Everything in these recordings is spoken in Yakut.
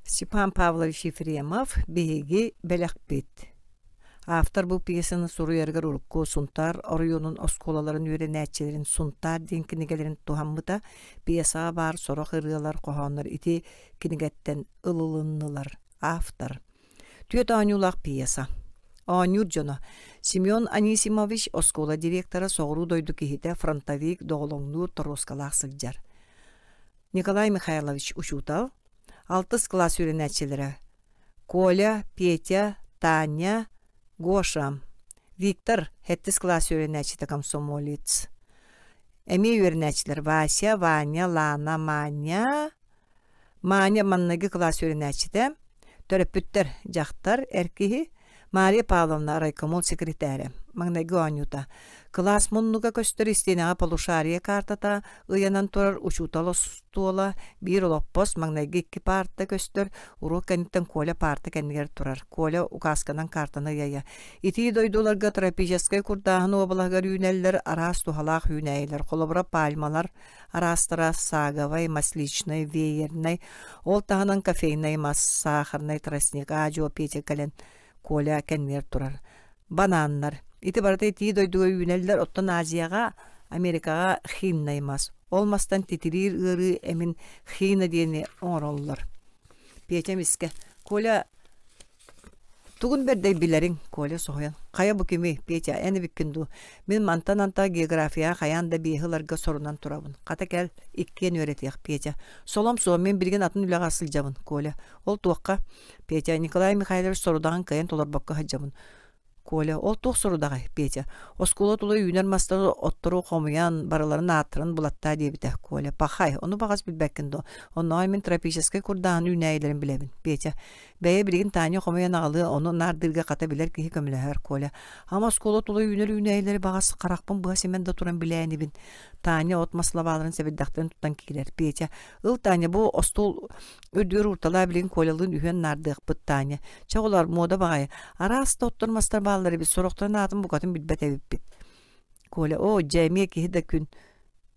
Степан Павлович Ефремов биһиги бэлэхпит. Автор бу пьесаны суруйарыгар урукку Сунтаар оройуонун оскуолаларын үөрэнээччилэрин Сунтаар диэн кинигэлэрин туһаммыта. Пьесаҕа баар сорох ырыалар, хоһооннор ити кинигэттэн ылылыннылар. Автор. Түөрт оонньуулаах пьеса. Оонньуур дьоно Семен Анисимович оскуола директора, соҕуруу дойду киһитэ, фронтовик, доҕолоҥнуур, торуоскалаах сылдьар. Николай Михайлович учуутал, алтыс кылаас үөрэнээччилэрэ Коля, Петя, Таня, Гоша, Виктор сэттис кылаас үөрэнээччитэ комсомолец. Эмиэ үөрэнээччилэр Вася, Ваня, Лана, Маня, Маня маҥнайгы кылаас үөрэнээччитэ, төрөппүттэр дьахтар, эр киһи, Мария Павловна райкомол секретарэ, маҥнайгы оонньуута. Кылаас муннуга көстөр истиэнэҕэ полушарие картата ыйанан турар учуутал остуола, биир олоппос, маҥнайгы икки паарта көстөр, уруок кэнниттэн Коля паарта кэннигэр турар. Коля указканан картаны ыйайа. Итии дойдуларга тропическай курдааһын уобалаһыгар үүнэллэр араас туһалаах үүнээйилэр, холобура пальмалар, араастара саговай, масличнай, веернай, ол таһынан кофейнай мас, сахарнай тростник, аа-дьуо Петя кэлэн Коля кэннигэр турар. Банааннар. Ити барыта итии дойдуга үүнэллэр, оттон Азияҕа, Америкаҕа хиннай мас. Ол мастан титириир ыарыы эмин хина диэни оҥороллор. Петя эмискэ «Коля Тугун бэрдэй билэриҥ, Коля соһуйан, хайа бу кимий, Петя, эн эбиккин дуу? Мин мантан антах географияҕа хайаан да биэһи ыларга сорунан турабын. Хата кэл, иккиэн үөрэтиэх, Петя. Солом суох, мин билигин атын үлэҕэ сылдьабын, Коля. Ол туохха? Петя, Николай Михайлович сорудаҕын кыайан толорбокко сылдьабын. Коля, ол туох сорудаҕай, Петя? Оскуола тула үүнэр мастары, оттору хомуйан, барыларын ааттарын булаттаа диэбитэ. Коля, пахай, ону баҕас билбэккин дуо? Оннооҕор мин тропическай курдааһын үүнээйилэрин билэбин. Петя, Бэйэ билигин Таня хомуйан аҕалыа, ону наардыырга хата билэр киһи көмөлөһөр, Коля. Ама оскуола тула үүнэр үүнээйилэри баҕас харахпын быһа симэн да туран билээ инибин. Таня от-мас лабааларын сэбирдэхтэрин тутан киирэр. Петя, ыл Таня, бу остуол үрдүгэр уурталаа билигин Колялыын үһүөн наардыахпыт, Таня. Чэ оҕолоор, муода баҕайы. Араас да оттор мастар бааллар эбит, сорохторун аатын букатын билбэт эбиппит. Коля, оо, дьэ эмиэ киһи да күн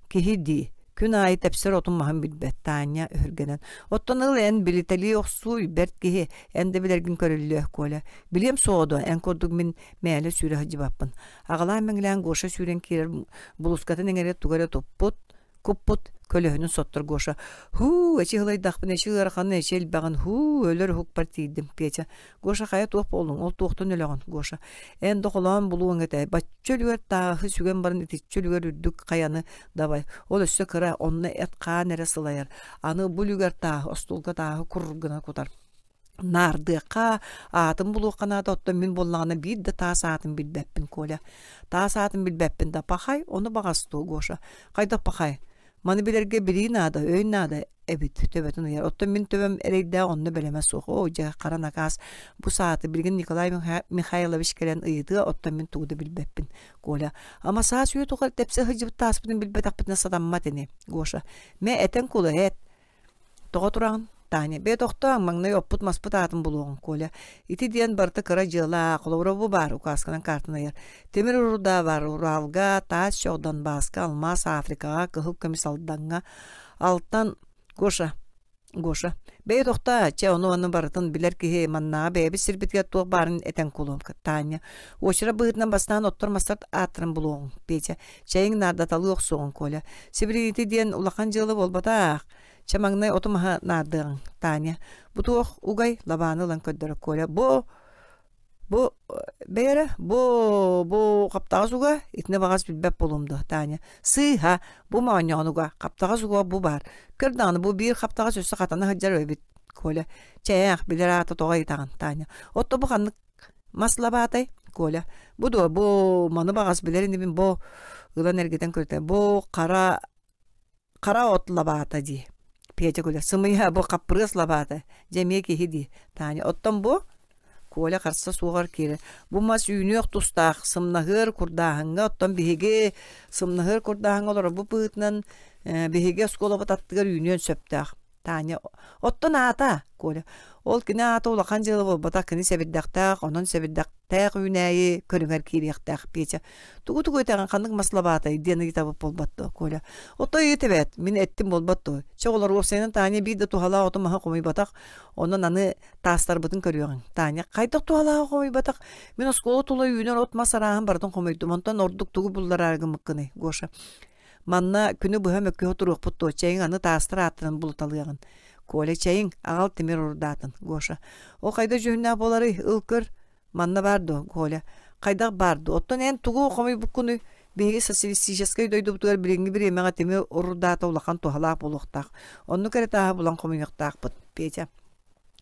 Киһи дии, күн аайы тэпсэр отун-маһын билбэт, Таня өһүргэнэн. Оттон ыл эн билитэлии охсуу, бэрт киһи, эн да билэргин көрүллүө, Коля. Билиэм суоҕа дуо, эн курдук мин мээлэ сүүрэ сылдьыбаппын. Аҕалаан-мэҥилээн Гоша сүүрэн киирэр булуускатын эҥэрэ тугу эрэ туппут, куппут, көлөһүнүн соттор Гоша. Һуу, эчи ылайдахпын, эчи ыараханын, эчи элбэҕин, һуу, өлөр уһукпар тиийдим, Петя. Гоша хайа туох буоллуҥ, ол туохтан өлөҕүн, Гоша. Эн дохолоон булуоҥ этэ, бачча үлүгэр тааһы сүгэн баран итиччэ үлүгэр үрдүк хайаны дабай. Ол өссө кыра, онно эт-хаан эрэ сылайар. Аны бу үлүгэр тааһы, остуолга тааһы кур гына кутар. Наардыахха, аатын булуохха наада, оттон мин буоллаҕына биир да таас аатын билбэппин, Коля. Таас аатын билбэппин да, пахай, ону баҕас дуо, Гоша. Хайдах пахай? Маны билэргэ билии наада, өй наада эбит, төбөтүн ыйар. Оттон мин төбөм эрэйдээх онно бэлэмэ суох. Оо, дьэ, хара накаас, бу сааты билигин Николай Михайлович кэлэн ыйытыа, оттон мин тугу да билбэппин. Коля, ама саас үйэ тухары тэпсэ сылдьыбыт тааспытын билбэтэхпитинэ сатаммат ини. Гоша, мэ этэн кулу эт. Тоҕо тураҕын? Таня, бэйэ тохтооҥ, маҥнай оппут-маспыт аатын булуоҕуҥ, Коля. Ити диэн барыта кыра дьыала, холобура бу баар, указканан картаны ыйар. Тимир урда бар Уралга, таас чох Донбасска, алмаас Африкаҕа, кыһыл көмүс Алдаҥҥа, Алтан Гоша, Гоша, бэйэ тохтоо, чэ ону-ону барытын билэр киһи маннааҕы бэйэбит сирбитигэр туох баарын этэн кулуом. Таня, уочарат быһыытынан бастаан оттор-мастар ааттарын булуоҕуҥ. Петя, чэйиҥ наардаталыы охсуоҕуҥ, Коля. Сибилигин диэн улахан дьыала буолбатах. Чэ маҥнай оту-маһы наардыаҕыҥ, Таня. Бу туох угай лабааны ылан көрдөрөр Коля. Бу Бу бэйэ эрэ, бу бу хаптаҕас уга, итини баҕас билбэт буолуом дуо, Таня. Сыыһа, бу моонньоҕон уга, хаптаҕас уга бу баар. Көр даҕаны, бу биир хаптаҕас өссө хатана сылдьар эбит, Коля. Чээх, билэр аата тоҕо ыйытаҕын, Таня. Отто бу ханнык мас лабаатай? Коля. Бу дуо, бу маны баҕас билэр инибин, бу ылан эргитэн көрүтэ. Бу хара Хара от лабаата дии. Петя күлэр. Сымыйа, бу хаппырыас лабаата. Дьэ эмиэ киһи дии. Таня, оттон бу? Коля харса суоҕар киирэр. Бу мас үүнүөх тустаах, сымнаһыар курдааһыҥҥа, оттон биһиги сымнаһыар курдааһыҥҥа олорорбут быһыытынан, биһиги оскуолабыт аттыгар үүнүөн сөптөөх. Таня оттон аата Коля ол кини аата улахан дьыала буолбатах кини сэбирдэхтээх онон сэбирдэхтээх үүнээйи көрүҥэр киириэхтээх Петя тугу-тугу этэҕин ханнык мас лабаатай диэн ыйытабыт буолбат дуо Коля отой ыйыт эбээт мин эттим буолбат дуо чэ олор уопсайынан Таня биир да туһалаах оту маһы хомуйбатах онон аны таастарбытын көрүөҕүҥ Таня хайдах туһалааҕы хомуйбатах мин оскуола тула үүнэр от мас арааһын барытын хомуйдум онтон ордук тугу буллараары гыммыккыный Гоша Манна күнү быһа мөккүһэ туруохпут дуо, чэйиҥ аны таастар ааттарын булуталыаҕын. Коля, чэйиҥ, аҕал тимир урдаатын, Гоша. Ол хайда дьүһүннээх буоларый, ыл көр. Манна баар дуо, Коля? Хайдах баар дуо? Оттон эн тугу хомуйбуккунуй? Биһиги социалистическай дойдубутугар билиҥҥи бириэмэҕэ тимир урдаата улахан туһалаах буолуохтаах. Оннук эрэ тааһы булан хомуйуохтаахпыт, Петя.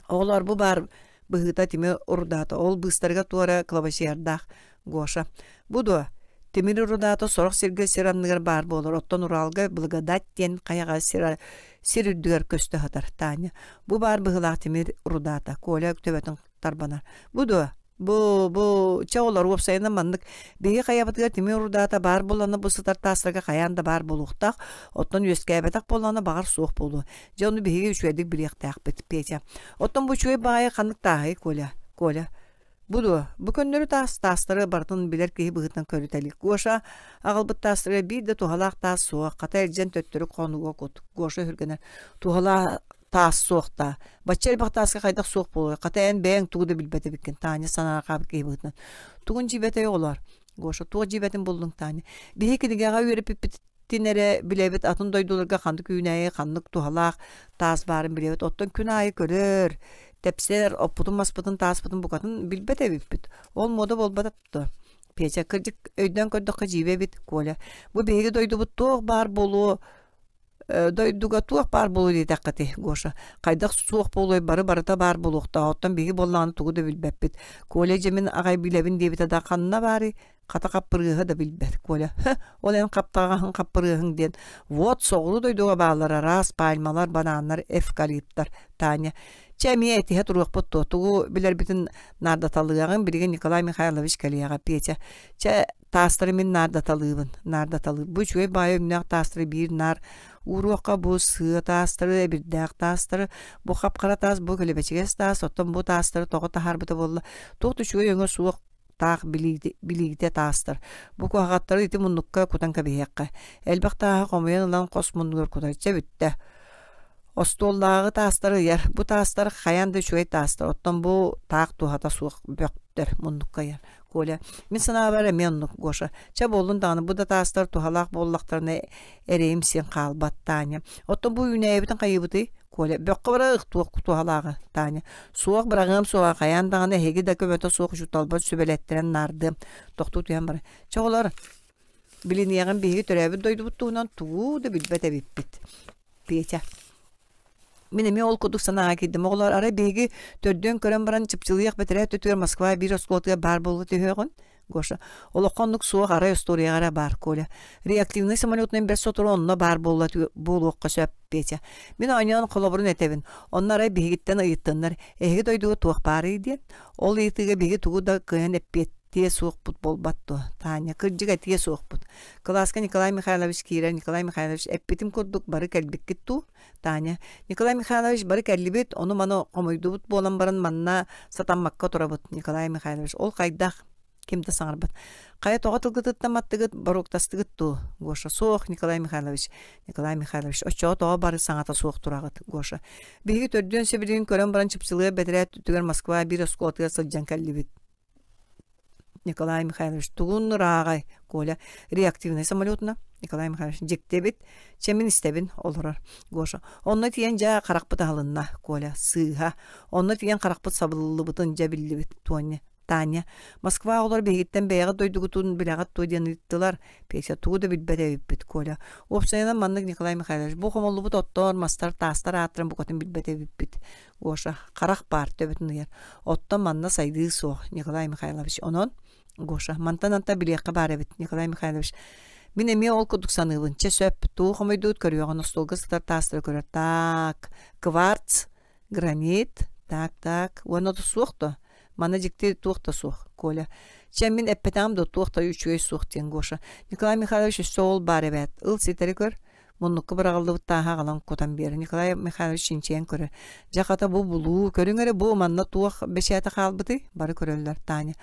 Оҕолоор, бу баар быһыыта тимир урудаата, ол быыстарыгар туора клавесиардаах Гоша. Бу дуо? Тимир урудаата сорох сиргэ сир анныгар баар буолар, оттон Уралга Благодать диэн хайаҕа сир, сир үрдүгэр көстө сытар Таня. Бу баар быһыылаах тимир урудаата, Коля төбөтүн тарбанар. Бу дуо? Бу, бу, чэ олор уопсайынан маннык биһиги хайабытыгар тимир урудаата баар буоллаҕына бу сытар таастарга хайаан да баар буолуохтаах, оттон үөскээбэтэх буоллаҕына баҕар суох буолуо. Дьэ ону биһиги үчүгэйдик билиэхтээхпит, Петя. Оттон бу үчүгэй баҕайы ханнык тааһый, Коля? Коля. Бу дуо? Бу көннөрү таас таастары барытын билэр киһи быһыытынан көрүтэлик. Гоша аҕалбыт таастарыгар биир да туһалаах таас суох, хата илдьэн төттөрү хонууга кут. Гоша өһүргэнэр. Туһалаах таас суох даа. Бачча элбэх тааска хайдах суох буолуой? Хата эн бэйэҥ тугу да билбэт эбиккин, Таня санаарҕаабыт киһи быһыытынан. Тугун дьиибэтэй оҕолоор? Гоша, туох дьиибэтин буллуҥ, Таня? Биһиги кинигэҕэ үөрэппиппит тин эрэ билэбит атын дойдуларга ханнык үүнээйи ханнык туһалаах таас баарын билэбит оттон күн аайы көрөр тэпсэр оппутун маспытын тааспытын букатын билбэт эбиппит ол муода буолбатах дуо Петя кырдьык өйдөөн көрдөххө дьиибэ эбит Коля бу биһиги дойдубут туох баар буолуо дойдуга туох баар буолуо диэтэххитий Гоша хайдах суох буолуой бары барыта баар буолуохтаах оттон биһиги буоллаҕына тугу да билбэппит Коля дьэ мин аҕай билэбин диэбитэ да ханна баарый Хата хаппырыыһа да билбэт Коля «Һэ, ол эн хаптаҕаһыҥ хаппырыыһыҥ» диэн вот соҕуруу дойдуга бааллар араас пальмалар, банааннар, эвкалиптар Таня «Чэ, эмиэ этиһэ туруохпут дуо, тугу билэрбитин наардаталыаҕыҥ, билигин Николай Михайлович кэлиэҕэ» Петя «Чэ, таастары мин наардаталыыбын, наардаталыыр. Бу үчүгэй баайы өҥнөөх таастары биир наар ууруохха, бу сыа таастары, эбирдээх таастары, бу хап-хара таас, бу килэбэчигэс таас, оттон бу таастары тоҕо таһаарбыта буолла, туох да үчүгэй өҥө суох таах билиитэ таастар. Бу куһаҕаттары ити муннукка кутан кэбиһиэххэ. Элбэх тааһы хомуйан ылан хос муннугар кутар. Чэ бүттэ. Остуоллааҕы таастары ыйар. Бу таастар хайаан да үчүгэй таастар. Оттон бу таах туһата суох бөхтөр муннукка ыйар. Коля, мин санаабар эмиэ оннук, Гоша. Чэ буоллун даҕаны бу да таастар туһалаах буоллахтарына эрэйим син хаалбат, Таня. Оттон бу үүнээйибитин хайыыбытый? Коля, бөххө быраҕыах туох туһалааҕа, Таня. Суох быраҕыам суоҕа, хайаан даҕаны эһиги да көмөтө суох учууталбар сүбэлэттэрэн наардыам. Тохтуу түһэн баран. Чэ, оҕолор, билиниэҕим биһиги төрөөбүт дойдубут туһунан тугу да билбэт эбиппит. Петя. Мин эмиэ ол курдук санааҕа киирдим. Оҕолор, арай биһиги төрдүөн көрөн баран чыпчылыйыах бэтэрээ өттүтүгэр Москва биир оскуолатыгар баар буола түһүөҕүн. Гоша, олоххо оннук суох, арай остуоруйаҕа эрэ баар, Коля. Реактивнай самолетунан бэрт сотору онно баар буолла буолуохха сөп, Петя. Мин оонньоон холобурун этэбин. Онно арай биһигиттэн ыйыттыннар, эһиги дойдуга туох баарый диэн. Ол ыйытыыга биһиги тугу да кыайан эппиэттиэ суохпут буолбат дуо, Таня, кырдьык этиэ суохпут. Кылааска Николай Михайлович киирэр, Николай Михайлович эппитим курдук бары кэлбиккит дуу? Таня, Николай Михайлович бары кэллибит, ону-маны хомуйдубут буолан баран манна сатаммакка турабыт. Николай Михайлович, ол хайдах? Ким да саҥарбат. Хайа тоҕо тылгытыттан маттыгыт, боруоктастыгыт дуу? Гоша, суох, Николай Михайлович. Николай Михайлович, оччоҕо тоҕо бары саҥата суох тураҕыт? Гоша, биһиги төрдүөн сибилигин көрөн баран чыпчылыа бэтэрээт түгэр Москва биир оскуолатыгар сылдьан кэллибит. Николай Михайлович тугун ырааҕай, Коля реактивнай самолетуна Николай Михайлович дьикти эбит, чэ мин истэбин олорор Гоша онно тиийэн дьэ харахпыт аһылынна Коля сыыһа онно тиийэн харахпыт сабыллыбытын дьэ биллибит Тоня Таня Москва оҕолор биһигиттэн бэйэҕит дойдугутун билэҕит дуо диэн ыйыттылар Петя тугу да билбэт эбиппит Коля уопсайынан маннык Николай Михайлович бу хомуллубут оттоор мастар таастар ааттарын букатын билбэт эбиппит Гоша харах баар төбөтүн ыйар. Оттон манна сайдыы суох, Николай Михайлович. Онон, Гоша, мантан анта билиэххэ баар эбит, Николай Михайлович. Мин эмиэ ол курдук саныыбын. Чэ сөп, тугу хомойдуут көрүөҕүн остуолга сытар таастары көрөр. Так, кварц, гранит, так, так, уонна да суох да. Манна дьикти туох да суох, Коля. Чэ, мин эппэтэҕим да туох да үчүгэй суох диэн Гоша. Николай Михайлович өссө ол баар эбээт. Ыл ситэри көр. Муннукка быраҕыллыбыт тааһы аҕалан кутан биэрэр. Николай Михайлович чинчийэн көрөр. Дьэ хата бу булуу, көрүҥ эрэ бу манна туох бэчээтэ хаалбытый? Бары көрөллөр Таня.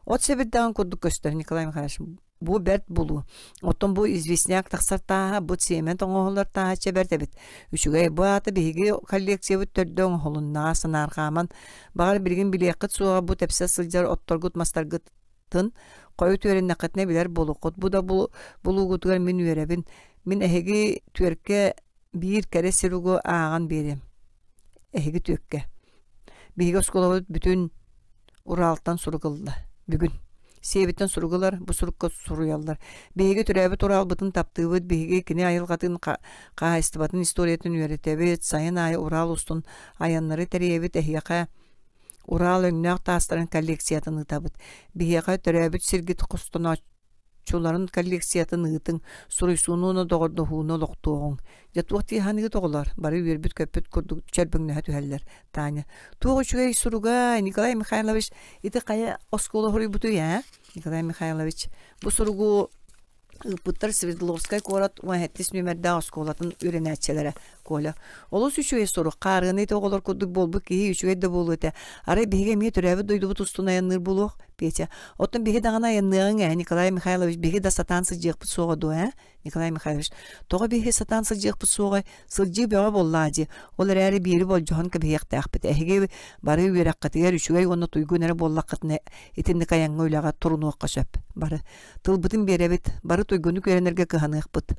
От сэбирдэҕин курдук көстөр Николай Михайлович. Бу бэрт булуу. Оттон бу известняк тахсар тааһа, бу цемент оҥоһуллар тааһа чэ бэрт эбит. Үчүгэй, бу аата биһиги коллекциябыт төрдө оҥоһулуннаҕа санаарҕааман. Баҕар билигин билиэххит суоҕа бу тэпсэ сылдьар отторгут мастаргыт тын хойут үөрэннэххитинэ билэр буолуоххут. Бу да булуугутугар мин үөрэбин. Мин эһиги түөркэ биир кэрэ сиругу ааҕан биэриэм. Эһиги түөккэ. Биһиги оскуолабыт бүтүн Уралтан сурук ылла. Бүгүн. Сиэбиттэн сурук ылар, бу сурукка суруйаллар. Биһиги төрөөбүт Уралбытын таптыыбыт, биһиги кини айылҕатын, хаһаайыстыбатын историятын үөрэтэбит, сайын аайы Урал устун айаннары тэрийэбит, эһиэхэ Урал өҥнөөх таастарын коллекциятын ыытабыт. Биһиэхэ төрөөбүт сиргит хостонооччуларын коллекциятын ыытыҥ, суруйсууну уонна доҕордоһууну олохтуоҕуҥ. Дьэ туох дии саныыгыт оҕолор? Бары үөрбүт-көппүт курдук чөрбөҥнөһө түһэллэр. Таня, туох үчүгэй суруга, Николай Михайлович, ити хайа оскуола суруйбутуй ээ? Николай Михайлович, бу суругу Ыыппыттар Свердловскай куорат 17 нүөмэрдээх оскуолатын үөрэнээччилэрэ Коля. Олус үчүгэй сурук, хаарыаны ити оҕолор курдук буолбут киһи үчүгэй да буолуо этэ. Арай биһиги эмиэ төрөөбүт дойдубут устун айанныыр буолуох, Петя. Оттон биһи даҕаны айанныаҕыҥ ээ, Николай Михайлович, биһиги да сатаан сылдьыахпыт суоҕа дуо, ээ? Николай Михайлович, тоҕо биһиги сатаан сылдьыахпыт суоҕай? Сылдьыы бөҕө буоллаа дии. Ол эрээри биири болдьоһон кэбиһиэхтээхпит. Эһиги бары үөрэххитигэр үчүгэй уонна туйгун эрэ буоллаххытына итинник айаҥҥа үлэҕэ турунуохха сөп. Бары Тылбытын биэрэбит, бары туйгуннук үөрэнэргэ кыһаныахпыт.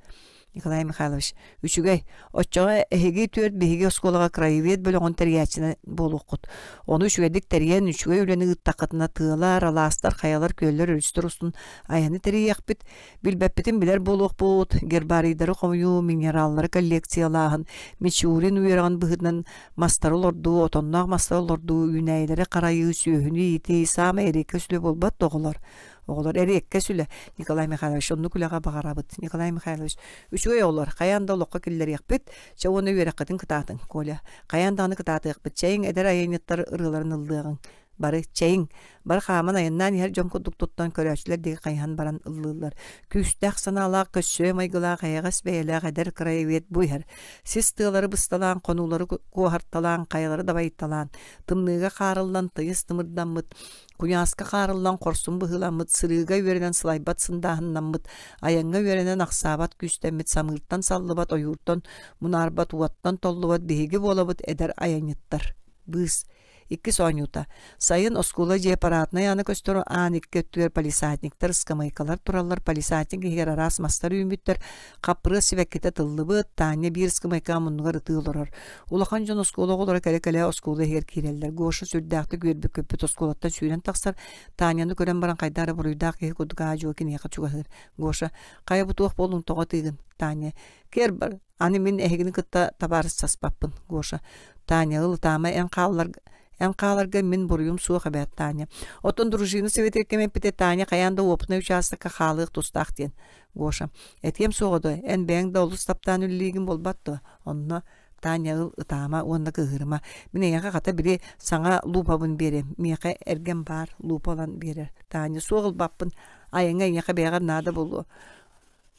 Николай Михайлович, үчүгэй, оччоҕо эһиги түөрт биһиги оскуолаҕа краевед бөлөҕүн тэрийээччинэн буолуоххут. Ону үчүгэйдик тэрийэн, үчүгэй үлэни ыыттаххытына тыалар, алаастар, хайалар, күөллэр, өрүстэр устун айаны тэрийиэхпит, билбэппитин билэр буолуохпут, гербарийдары хомуйуу, минераллары коллекциялааһын, Мичурин үөрэҕин быһыытынан мастары олордуу, отонноох мастары олордуу, үүнээйилэри харайыы, сүөһүнү иитии саамай эриэккэс үлэ буолбат да оҕолор. Оҕолор эриэккэс үлэ, Николай Михайлович, оннук үлэҕэ баҕарабыт. Николай Михайлович, үчүгэй оҕолор, хайаан да олоххо киллэриэхпит, чэ уонна үөрэххитин кытаатыҥ, Коля. Хайаан даҕаны кытаатыахпыт, чэйиҥ эдэр айанньыттар ырыаларын ыллыаҕыҥ. Бары чэйиҥ, бары хааман айаннаан иһэр дьон курдук туттан көрөөччүлэр диэки хайыһан баран ыллыыллар. Күүстээх санаалаах, көссүө майгылаах, эйэҕэс бэйэлээх эдэр краевед бу иһэр. Сис тыалары бысталаан, хонуулары куоһарталаан, хайалары дабайталаан, тымныыга хаарыллан, тыйыс тымырдаммыт, Куйааска хаарыллан хорсун быһыыламмыт, сырыыга үөрэнэн сылайбат сындааһыннаммыт, айаҥҥа үөрэнэн ахсаабат күүстэммит, самыыртан саллыбат, ойууртан мунаарбат, уоттан толлубат биһиги буолабыт эдэр айанньыттар. Быыс. Иккис оонньуута. Сайын оскуола дьиэ параднай аана көстөр аан икки өттүгэр палисадниктар, ыскамыайкалар тураллар. Палисадник иһигэр араас мастар үүммүттэр. Хаппырыас сибэккитэ тыллыбыт, Таня биир ыскамыайкаҕа муннугар ытыы олорор. Улахан дьон оскуола оҕолоро кэлэ-кэлэ оскуола иһигэр киирэллэр. Гоша сүрдээхтик үөрбүт-көппүт оскуолаттан сүүрэн тахсар. Таняны көрөн баран хайдах эрэ буруйдаах киһи курдук аа-дьуо киниэхэ чугаһыыр. Гоша, хайа бу туох буоллуҥ тоҕо ытыыгын? Таня, киэр бар, аны мин эһигини кытта табаарыстаспаппын. Гоша, Таня, ыл ытаама эн хааллар эн хааларга мин буруйум суох эбээт Таня. Оттон дружина советыгар кэм эппитэ Таня хайаан да опытнай учаастакка хаалыах тустаах диэн. Гоша, этиэм суоҕа дуо, эн бэйэҥ да олус таптаан үлэлиигин буолбат дуо? Онно Таня ыл ытаама уонна кыыһырыма. Мин эйиэхэ хата били саҥа луупабын биэриэм. Миэхэ эргэм баар, луупа ылан биэрэр. Таня суох ылбаппын. Айаҥҥа эйиэхэ бэйэҕэр наада буолуо.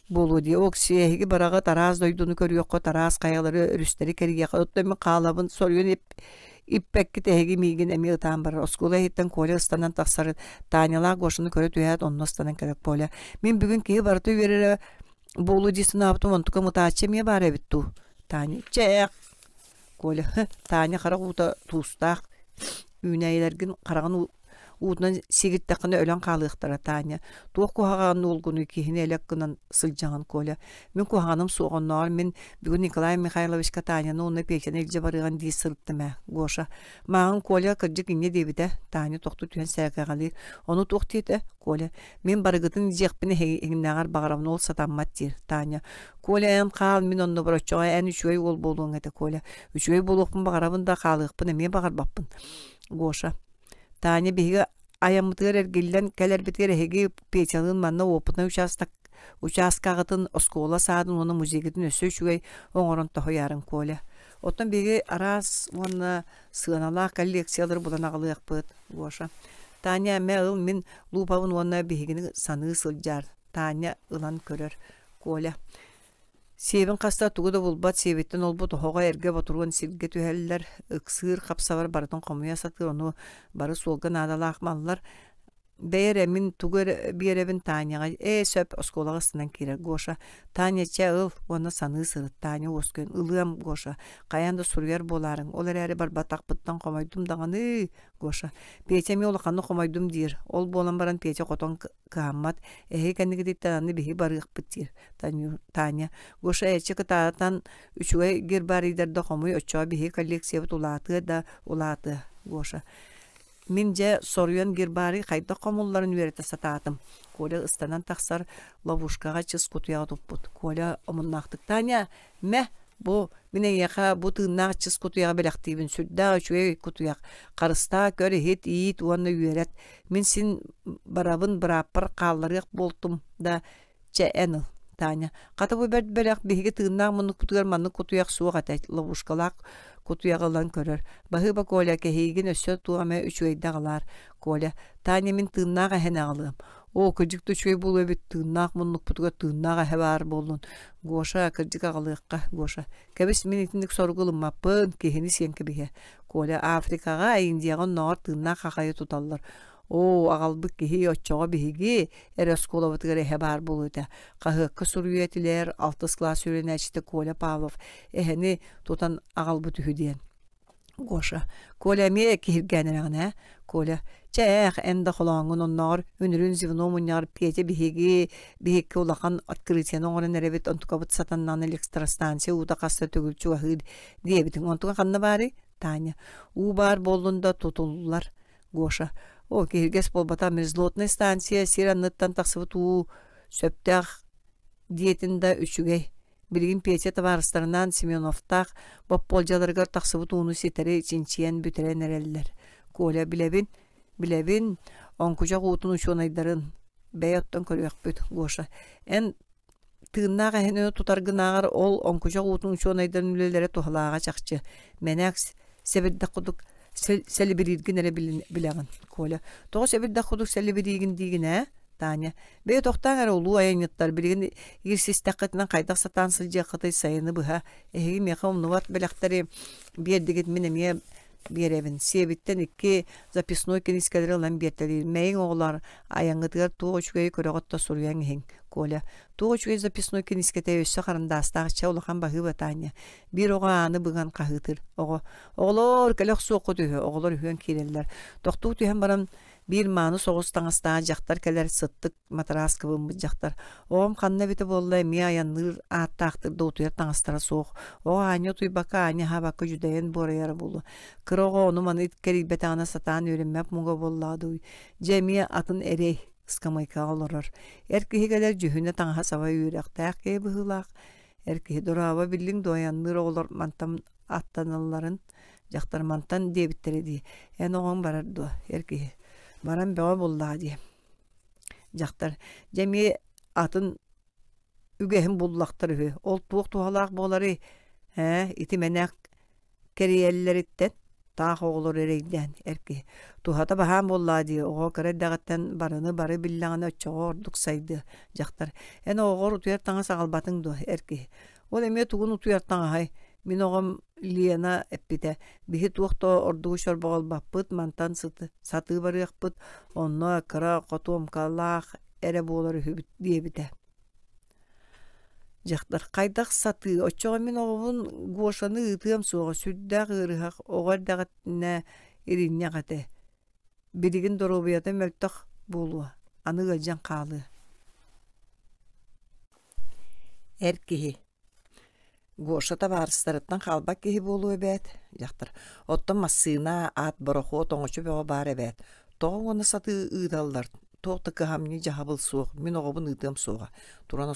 Буолуо дии. Оксиэ, эһиги бараҕыт араас дойдуну көрүөххүт, араас хайалары, өрүстэри кэрийиэххит. Оттон мин хаалабын, соруйан иппэккит эһиги миигин эмиэ ытаан барар. Оскуола иһиттэн Коля ыстанан тахсарын, Танялаах Гошаны көрө түһээт, онно ыстанан кэлэр Коля. Мин бүгүн киһи барыта үөрэрэ буолуо дии санаабытым, онтукам ытааччы эмиэ баар эбит дуу? Таня, чэ, Коля, Таня харах уута туустаах, үүнээйилэргин хараҕын уутунан сигиттэххинэ өлөн хаалыахтара Таня. Туох куһаҕан уолгунуй киһини элэк гынан сылдьаҕын Коля. Мин куһаҕаным суох оннооҕор мин бүгүн Николай Михайловичка Таняны уонна Петяны илдьэ барыаҕын дии сырыттым ээ Гоша. Мааҕын Коля кырдьык инньэ диэбитэ. Таня тохтуу түһэн сээкэҕэлиир. Ону туох диэтэ? Коля. Мин барыгытын илдьиэхпин эһигиннээҕэр баҕарабын ол сатаммат диир Таня. Коля эн хаал мин оннубар оччоҕо эн үчүгэй уол буолуоҥ этэ Коля. Үчүгэй буолуохпун баҕарабын да хаалыахпын эмиэ баҕарбаппын. Гоша. Таня биһиги айаммытыгар эргиллэн кэлэрбитигэр эһиги Петялыын манна опытнай учаастак учааскаҕытын, оскуола саадын уонна музейгытын өссө үчүгэй оҥорон тоһуйаарыҥ Коля. Оттон биһиги араас уонна сыаналаах коллекциялары булан аҕалыахпыт, Гоша. Таня, мэ ыл мин луупабын уонна биһигини саныы сылдьаар. Таня ылан көрөр. Коля. Сиэбин хаста тугу да булбат сиэбиттэн олбут оһоҕо эргэ ботуруон сиргэ түһэллэр, ыксыыр хапсабар барытын хомуйа сатыыр, ону бары суолга наадалаах маллар Бэйэ эрэ мин тугу эрэ биэрэбин Таняҕа ээ сөп оскуолаҕа ыстанан киирэр Гоша Таня чэ ыл уонна саныы сырыт Таня уоскуйан ылыам Гоша хайаан да суруйар буолаарыҥ ол эрээри барбатахпыттан хомойдум даҕаны Гоша Петя эмиэ улаханнык хомойдум диир ол буолан баран Петя хотон кыһаммат эһиги кэннигититтэн аны биһиги барыахпыт диир Таня Гоша эчи кытаатан үчүгэй гербарийдарда хомуй оччоҕо биһиги коллекциябыт улаатыа да улаатыа Гоша Мин дьэ соруйан гербарий хайдах хомулларын үөрэтэ сатаатым. Коля ыстанан тахсар ловушкаҕа чыс кутуйаҕы туппут. Коля омуннаахтык «Таня, мэ, бу мин эйиэхэ бу тыыннаах чыс кутуйаҕы бэлэхтиибин, сүрдээх үчүгэй кутуйах, харыстаа, көр, иһит, иит уонна үөрэт. Мин син барабын бырааппар хаалларыах буолтум да, Чэ, эн ыл, Таня. Хата бу бэрт бэлэх биһиги тыыннаах муннукпутугар маннык кутуйах суох этэ, ловушкалаах кутуйаҕы ылан көрөр. Баһыыба Коля, кэһиигин өссө туох эмэ үчүгэйдэ аҕалаар. Коля, Таня мин тыыннаах эһэни аҕалыам. Оо, кырдьык да үчүгэй буолуо эбит, тыыннаах муннукпутугар тыыннаах эһэ баар буоллун. Гоша, кырдьык аҕалыахха, Гоша. Кэбис, мин итинник соругу ылыммаппын, киһини сиэн кэбиһэ. Коля, Африкаҕа, Индияҕа оннооҕор тыыннаах хахайы туталлар. Оо, аҕалбыт киһи оччоҕо биһиги эрэ оскуолабытыгар эһэ баар буолуо этэ. Хаһыакка суруйуо этилэр, алтыс кылаас үөрэнээччитэ Коля Павлов эһэни тутан аҕалбыт үһү диэн. Гоша, Коля эмиэ киһиргээн эрэҕин ээ? Коля, чэ ээх, эн да холооҥҥун оннооҕор үнүрүүн звено мунньаҕар Петя биһиги биһикки улахан открытиены оҥорон эрэбит, онтукабыт сатаннаҕына электростанция уута хаста төгүл чугаһыыр диэбитиҥ. Онтука ханна баарый? Таня, уу баар буоллун да тутуллар. Гоша, оо, киһиргэс буолбатах мерзлотнай станция сир анныттан тахсыбыт уу сөптөөх диэтин да үчүгэй. Билигин Петя табаарыстарынаан Семеновтаах боппуолдьаларыгар тахсыбыт ууну ситэри чинчийэн бүтэрэн эрэллэр. Коля, билэбин, билэбин, оҥкучах уутун учуонайдарын бэйэ оттон көрүөхпүт, Гоша. Эн Тыыннаах эһэни тутаргынааҕар ол оҥкучах уутун учуонайдарын үлэлэрэ туһалааҕа чахчы. Мэнээк сэбирдэх курдук сэлибирииргин эрэ билэҕин, Коля. Тоҕо сэбирдэх курдук сэлибириигин диигин ээ, Таня. Бэйэ тохтооҥ эрэ улуу айанньыттар, билигин иирсистэххитинэ хайдах сатаан сылдьыаххытый сайыны быһа. Эһиги миэхэ умнубат бэлэхтэри биэрдигит, мин эмиэ биэрэбин. Сиэбиттэн икки записной киниискэлэри ылан биэртэлиир. Мэйиҥ оҕолоор, айаҥҥытыгар туох үчүгэйи көрөҕүт да суруйан иһиҥ. Коля, туох үчүгэй записной киниискэтэ өссө харандаастаах чэ улахан баһыыба Таня. Биир оҕо ааны быган хаһыытыыр. Оҕо, оҕолоор, кэлэ охсуоххут үһү. Оҕолор үһүөн киирэллэр. Тохтуу түһэн баран биир мааны соҕус таҥастаах дьахтар кэлэр сыттык матараас кыбыммыт дьахтар оҕом ханна эбитэ буолла эмиэ айанныыр ааттаахтык да утуйар таҥастара суох оҕо аанньа утуйбакка аанньа аһаабакка дьүдэйэн буорайара буолуо кыра оҕо ону-маны кэрийбэтэҕинэ сатаан үөрэммэт муҥа буоллаҕа дуу дьэ эмиэ атын эрэй ыскамыайкаҕа олорор эр киһи кэлэр дьүһүнэ таҥаһа саба үөрэхтээх киһи быһыылаах эр киһи дорообо биллиҥ дуо айанныыр оҕолор мантан аттаналларын дьахтар мантан диэбиттэрэ дии эн оҕоҥ барар дуо эр киһи баран бөҕө буоллаҕа дии Дьахтар дьэ эмиэ атын үгэһин буллахтар үһү, ол туох туһалаах буоларый, ээ, ити мэнээк кэрийэллэриттэн таах оҕолору эрэйдээн эр киһи туһата баһаам буоллаа дии оҕо кыра эрдэҕиттэн барыны бары биллэҕинэ оччоҕо ордук сайдыа дьахтар эн оҕоҕор утуйар таҥас аҕалбатыҥ дуо эр киһи ол эмиэ тугун утуйар таҥаһай Мин оҕом Лена эппитэ, биһи туох да ордугу чорбоҕолбаппыт, мантан сатыы барыахпыт, онно кыра хотуомкалаах эрэ буолар үһүбүт диэбитэ. Дьахтар хайдах сатыы, оччоҕо мин оҕобун Гошаны ыытыам суоҕа, сүрдээх ыарыһах, оҕо эрдэҕинэ иринньэх этэ. Билигин доруобуйата мөлтөх буолуо, аны ыалдьан хаалыа. Эр киһи Гоша табаарыстарыттан хаалбат киһи буолуо эбээт, дьахтар оттон массыына, ат, борохуот, оҥочо бөҕө баар эбээт. Тоҕо уонна сатыы ыыталлар, туох да кыһамньы дьаһабыл суох, мин оҕобун ыытыам суоҕа. Туран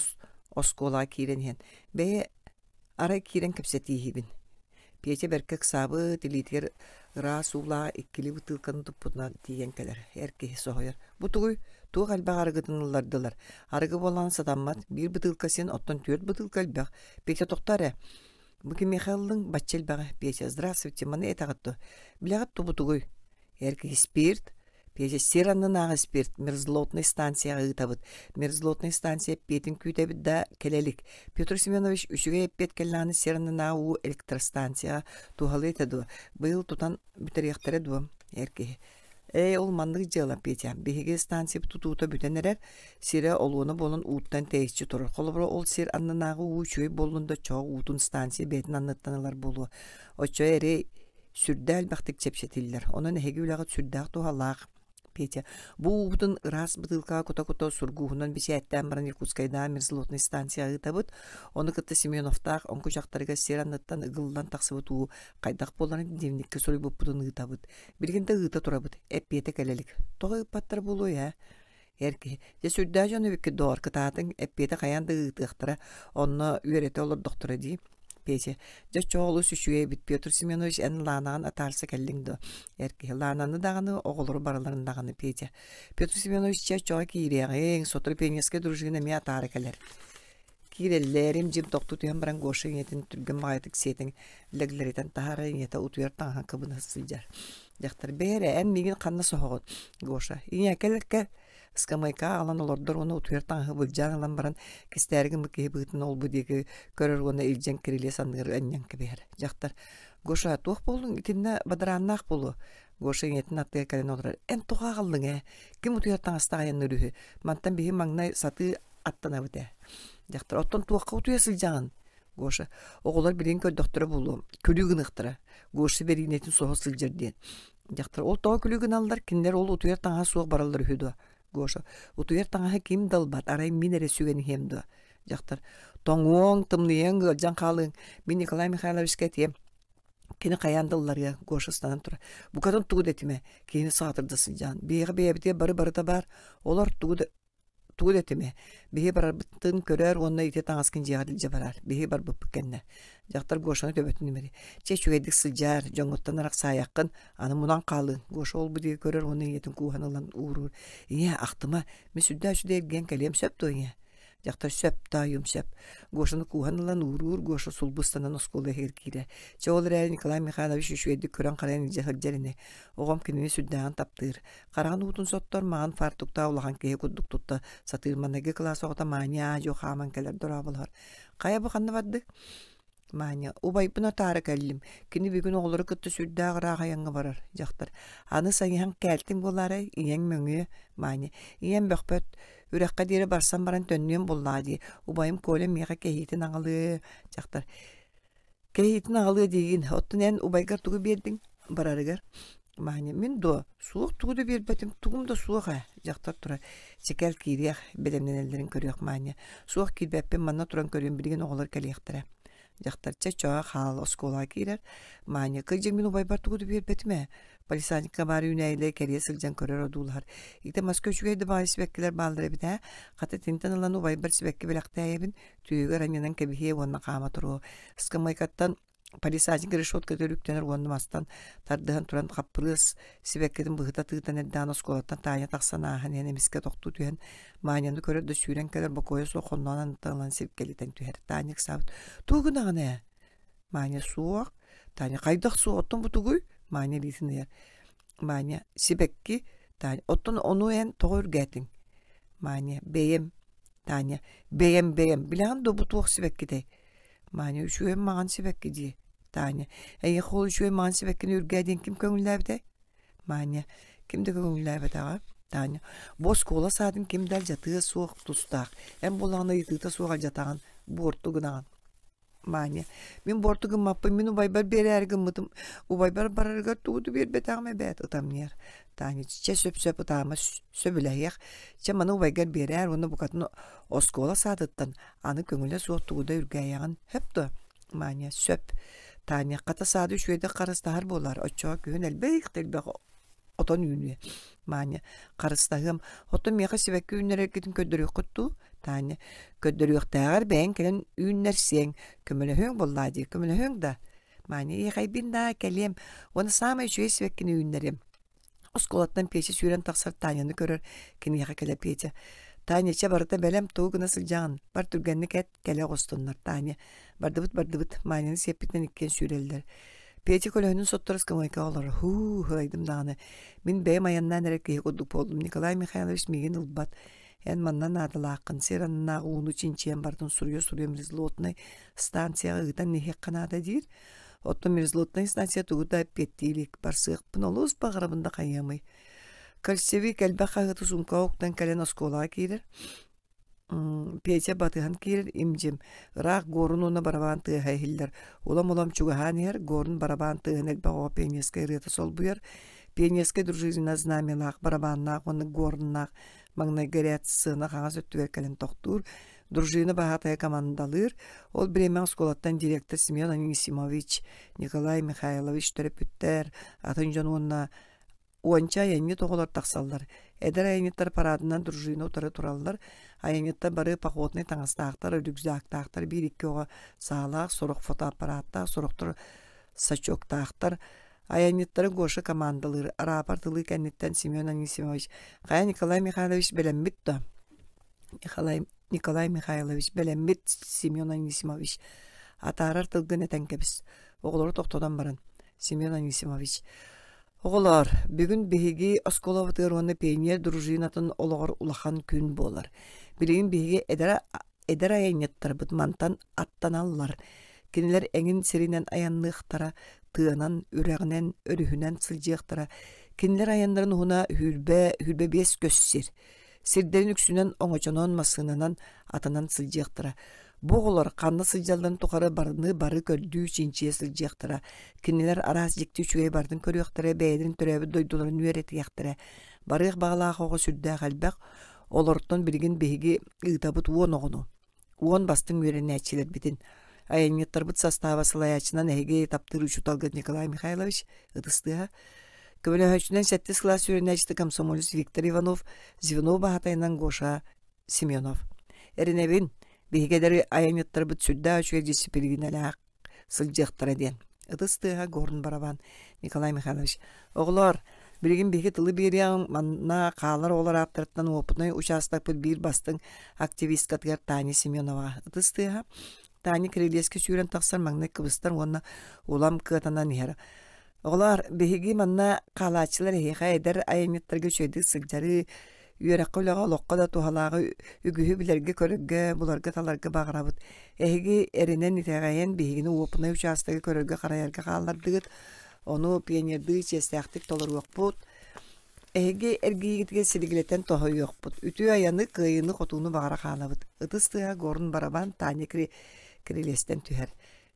оскуолаҕа киирэн иһэн, бэйэ арай киирэн кэпсэтииһибин. Петя бэркэ ыксаабыт, илиитигэр ыраас уулаах иккилии бытыылканы туппутунан тиийэн кэлэр. Эр киһи соһуйар: «Бу тугуй? Туох элбэх арыгытын ыллардылар? Арыгы буолан сатаммат, биир бытыылка син, оттон түөрт бытыылка элбэх. Петя тохтоо эрэ. Бу кимиэхэ ыллыҥ? Бачча элбэҕи. Петя, здравствуйте, маны этэҕит дуо? Билэҕит дуу бу тугуй?» Эр киһи спирт. Петя сир аннынааҕы спирт мерзлотнай станцияҕа ыытабыт. Мерзлотнай станция эппиэтин күүтэбит да кэлэ илик. Петр Семенович үчүгэй эппиэт кэллэҕинэ сир аннынааҕы уу электростанцияҕа туһалыа этэ дуо? Быйыл тутан бүтэриэхтэрэ дуо? Эр киһи. Ээ, ол маннык дьыала, Петя. Биһиги станциябыт тутуута бүтэн эрэр, сирэ олуона буолан ууттан тэйиччи турар. Холобура, ол сир аннынааҕы уу үчүгэй буоллун да чоҕо уутун станция бэйэтин анныттан ылар буолуо. Оччо эрэй сүрдээх элбэхтик чэпчэтиллэр. Онон эһиги үлэҕит сүрдээх туһалаах. Петя, бу уубутун ыраас бытыылкаҕа кута-кута сургууһунан бэчээттээн баран Якутскайдааҕы мерзлотнай станцияҕа ыытабыт. Ону кытта Семеновтаах оҥкучахтарыгар сир анныттан ыгыллан тахсыбыт уу хайдах буоларын дневниккэ суруйбуппутун ыытабыт. Билигин да ыыта турабыт, эппиэтэ кэлэ илик. Тоҕо ыыппаттар буолуой ээ? Эр киһи, дьэ сүрдээх дьон эбиккит доҕор, кытаатыҥ, эппиэтэ хайаан да ыытыахтара, онно үөрэтэ олордохторо дии. Петя, дьэ оччоҕо олус үчүгэй эбит, Петр Семенович эн Лаанаҕын атаарса кэллиҥ дуо? Эр киһи, Лаананы даҕаны, оҕолору барыларын даҕаны, Петя. Петр Семенович чэ оччоҕо киириэҕиҥ, сотору пионерскай дружина эмиэ атаара кэлэр. Киирэллэрим дьим тохтуу түһэн баран Гоша ийэтин түргэн баҕайытык сиэтэн лэглэритэн таһаарар ийэтэ утуйар таҥаһын кыбына сылдьар. Дьахтар бээрэ эн миигин ханна соһоҕун? Гоша ийээ кэл кэл ыскамыайкаҕа аҕалан олордор уонна утуйар таҥаһы былдьаан ылан баран кистээри гыммыт киһи быһыытынан ол-бу диэки көрөр уонна илдьэн кирилиэс анныгар анньан кэбиһэр. Дьахтар Гоша туох буоллуҥ итиннэ бадарааннаах буолуо Гоша ийэтин аттыгар кэлэн олорор эн тоҕо аҕаллыҥ ээ ким утуйар таҥастаах айанныыр үһү мантан биһи маҥнай сатыы аттанабыт ээ. Дьахтар оттон туохха утуйа сылдьаҕын? Гоша оҕолор билигин көрдөхтөрө буолуо, күлүү гыныахтара. Гоша бэриинэтин соһо сылдьар диэн. Дьахтар ол тоҕо күлүү гыналлар, кинилэр ол утуйар таҥаһа суох бараллар үһү дуо? Гоша утуйар таҥаһы ким да ылбат, арай мин эрэ сүгэн иһиэм дуо? Дьахтар тоҥуоҥ, тымныйыаҥ, ыалдьан хаалыаҥ. Мин Николай Михайловичка этиэм. Кини хайаан да ылларыа, Гоша ыстанан турар. Букатын тугу да этимэ, киһини саатырда сылдьаҕын. Биһиэхэ бэйэбитигэр бары барыта баар, олор тугу да Тугу да этимэ, биһи барарбытын көрөөр уонна ити таҥаскын дьиэҕэр илдьэ бараар, биһи барбыппыт кэннэ. Дьахтар Гошаны төбөтүн имэрий. Чэ, үчүгэйдик сылдьаар, дьоҥҥуттан арахсаайаххын, аны мунан хаалыаҥ. Гоша ол-бу диэки көрөр уонна ийэтин кууһан ылан ууруур. Ийээ, ахтыма, мин сүрдээх үчүгэй эргийэн кэлиэм сөп дуо, ийээ? Дьахтар сөп, таайым сөп. Гошаны кууһан ылан ууруур, Гоша сулбу ыстанан оскуола иһигэр киирэр. Чэ, ол эрээри Николай Михайлович үчүгэйдик көрөн-харайан илдьэ сылдьар ини. Оҕом кинини сүрдээҕин таптыыр. Хараҕын уутун соттор, маҕан фартуктаах улахан киһи курдук тутта сатыыр маҥнайгы кылаас оҕото Маня аа-дьуо хааман кэлэр дорооболоһор. Хайа бу ханна бардыҥ? Маня, убайбын атаара кэллим. Кини бүгүн оҕолору кытта сүрдээх ыраах айаҥҥа барар. Дьахтар, аны сайыһан кээлтиҥ буолаарай? Ийэҥ мөҥүө. Маня, ийэм бөхпөт. Үрэххэ диэри барсан баран төннүөм буоллаҕа дии. Убайым Коля миэхэ кэһиитин аҕалыа. Дьахтар, Кэһиитин аҕалыа диигин, оттон эн убайгар тугу биэрдиҥ барарыгар? Маня, мин дуо? Суох тугу да биэрбэтим, тугум да суох ээ, дьахтар турар. Чэкэл киириэх, бэлэмнэнэллэрин көрүөх Маня. Суох киирбэппин, манна туран көрүөм, билигин оҕолор кэлиэхтэрэ. Дьахтар чэ чоҕо хаал оскуолаҕа киирэр. Маня, кырдьык мин убайбар тугу да биэрбэтим ээ. Полисадникка баар үүнээйилэри кэрийэ сылдьан көрөр одуулаһар. Ити маска үчүгэй да баҕайы сибэккилэр бааллар эбит ээ. Хата итинтэн ылан убайбар сибэкки бэлэхтээйэбин, түөһүгэр анньынан кэбиһиэ уонна хаама туруо. Ыскамыайкаттан палисадник решетката үктэнэр уонна мастан тардыһан туран хаппырыас сибэккитин быһыта тыытан эрдэҕинэ оскуолаттан Таня тахсан ааһан иһэн эмискэ тохтуу түһэн Маняны көрөр да сүүрэн кэлэр бокуойа суох хонноон анныттан ылан сиргэлитэн түһэр. Таня ыксаабыт «Тугу гынаҕын ээ?» Маня «Суох». Таня «Хайдах суох? Оттон бу тугуй?» Маня илиитин ыйар. Маня «Сибэкки». Таня «Оттон ону эн тоҕо үргээтиҥ?» Маня «Бэйэм». Таня «Бэйэм, бэйэм. Билэҕин дуо бу туох сибэккитэй?» Маня «Үчүгэй маҥан сибэкки дии». Таня «Эйиэхэ ол үчүгэй маҥан сибэккини үргээ диэн ким көҥүллээбитэй?» Маня «Ким да көҥүллээбэтэҕэ». Таня «Бу оскуола саадын ким да алдьатыа суох тустаах. Эн буоллаҕына ыйытыыта суох алдьатаҕын, буорту гынаҕын». Маня, мин буорту гыммаппын, мин убайбар биэрээри гыммытым, убайбар барарыгар тугу да биэрбэтэҕим эбээт, ытамньыйар. Таня, чэ сөп-сөп ытаама, сөбүлэһиэх. Чэ маны убайгар биэрээр уонна букатын оскуола саадыттан аны көҥүлэ суох тугу да үргээйэҕин, сөп дуо? Маня, сөп. Таня, хата саады үчүгэйдик харыстаһар буолаар, оччоҕо күһүн элбэх да элбэх отон үүнүө. Маня, харыстаһыам, оттон миэхэ сибэкки үүннэрэргитин көрдөрүөххүт дуу? Таня, көрдөрүөхтээҕэр бэйэҥ кэлэн үүннэрсиэҥ, көмөлөһүөҥ буоллаа дии, көмөлөһүөҥ да? Маня, иэхэйбин даа, кэлиэм, уонна саамай үчүгэй сибэккини үүннэриэм. Оскуолаттан Петя сүүрэн тахсар Таняны көрөр, киниэхэ кэлэ Петя. Таня, чэ барыта бэлэм, тугу гына сылдьаҕын? Бар түргэнник эт, кэлэ оҕустуннар, Таня. Бардыбыт, бардыбыт, Маняны сиэппитинэн иккиэн сүүрэллэр. Петя көлөһүнүн соттор ыскамыайкаҕа олорор. Һуу, һылайдым даҕаны. Мин бэйэм айаннаан эрэр киһи курдук буоллум. Николай Михайлович миигин ылбат. Эн манна наадалааххын, сир аннынаах ууну чинчийэн барытын суруйа-суруйа мерзлотнай станцияҕа ыытан иһиэххэ наада диир. Оттон мерзлотнай станция тугу да эппиэттии илик. Барсыахпын олус баҕарабын да хайыамый. Кольцевик элбэх хаһыаты суумкаҕа уктан кэлэн оскуолаҕа киирэр. Петя батыһан киирэр им-дьим, ыраах горун уонна барабаан тыаһа иһиллэр. Улам-улам чугаһаан иһэр, горун барабаан тыаһын элбэх оҕо пионерскай ырыата солбуйар. Пионерскай дружина знамялаах, барабааннаах уонна горннаах маҥнайгы эрээт сцена хаҥас өттүгэр кэлэн тохтуур. Дружина баһаатайа командалыыр. Ол бириэмэҕэ оскуолаттан директор Семен Анисимович, Николай Михайлович төрөппүттэр, атын дьон уонна Уонча айанньыт оҕолор тахсаллар. Эдэр айанньыттар параадынан дружина утары тураллар. Айанньыттар бары походнай таҥастаахтар, рюкзактаахтар, биир-икки оҕо саалаах, сорох фотоаппараттаах, сорохтор сачоктаахтар. Айанньыттары Гоша командалыыр. Рапорт ылыы кэнниттэн Семен Анисимович «Хайа Николай Михайлович бэлэммит да?» Николай, Николай Михайлович бэлэммит Семен Анисимович атаарар тылгын этэн кэбис. Оҕолору тохтотон баран Семен Анисимович Оҕолоор, бүгүн биһиги оскуолабытыгар уонна пионер дружинатын олоҕор улахан күн буолар. Билигин биһиги эдэр, эдэр айанньыттарбыт мантан аттаналлар. Кинилэр эҥин сиринэн айанныахтара, тыанан, үрэҕинэн, өрүһүнэн сылдьыахтара. Кинилэр айаннарын уһуна сүүрбэ, 25 көс сир. Сирдэрин үксүнэн оҥочонон, массыынанан, атынан сылдьыахтара. Бу оҕолор ханна сылдьалларын тухары барыны бары көрдүү, чинчийэ сылдьыахтара. Кинилэр араас дьикти үчүгэй барытын көрүөхтэрэ, бэйэлэрин төрөөбүт дойдуларын үөрэтиэхтэрэ. Барыах баҕалаах оҕо сүрдээх элбэх. Олортон билигин биһиги ыытабыт 10 оҕону. 10 бастыҥ үөрэнээччилэрбитин. Айанньыттарбыт састааба салайааччынан эһиги таптыыр учууталгыт Николай Михайлович ытыс тыаһа. Көмөлөһөөччүнэн сэттис кылаас үөрэнээччитэ комсомолец Виктор Иванов, звено баһаатайынан Гоша Семенов. Эрэнэбин, биһиги эдэр айанньыттарбыт сүрдээх үчүгэй дьиссипилиинэлээх сылдьыахтара диэн. Ытыс тыаһа горн барабан Николай Михайлович. Оҕолоор, билигин биһиги тылы биэриэҕиҥ манна хаалар оҕолор ааттарыттан уопутунай учаастакпыт биир бастыҥ активисткатыгар Таня Семеноваҕа. Ытыс тыаһа Таня кирилиэскэ сүүрэн тахсар маҥнай кыбыстар уонна улам кыатанан иһэр. Оҕолоор, биһиги манна хаалааччылар эһиэхэ эдэр айанньыттарга үчүгэйдик сылдьары, үөрэххэ, үлэҕэ, олоххо да туһалааҕы үгүһү билэргэ-көрөргө, буларга-таларга баҕарабыт. Эһиги эрэнэн, итэҕэйэн биһигини уопунай учаастагы көрөргө-харайарга хааллардыгыт. Ону пионердыы чиэстээхтик толоруохпут. Эһиги эргийиигитигэр силигилэтэн тоһуйуохпут. Үтүө айаны, кыайыыны-хотууну баҕара хаалабыт. Ытыс тыаһа горн барабан Таня кирилиэстэн түһэр.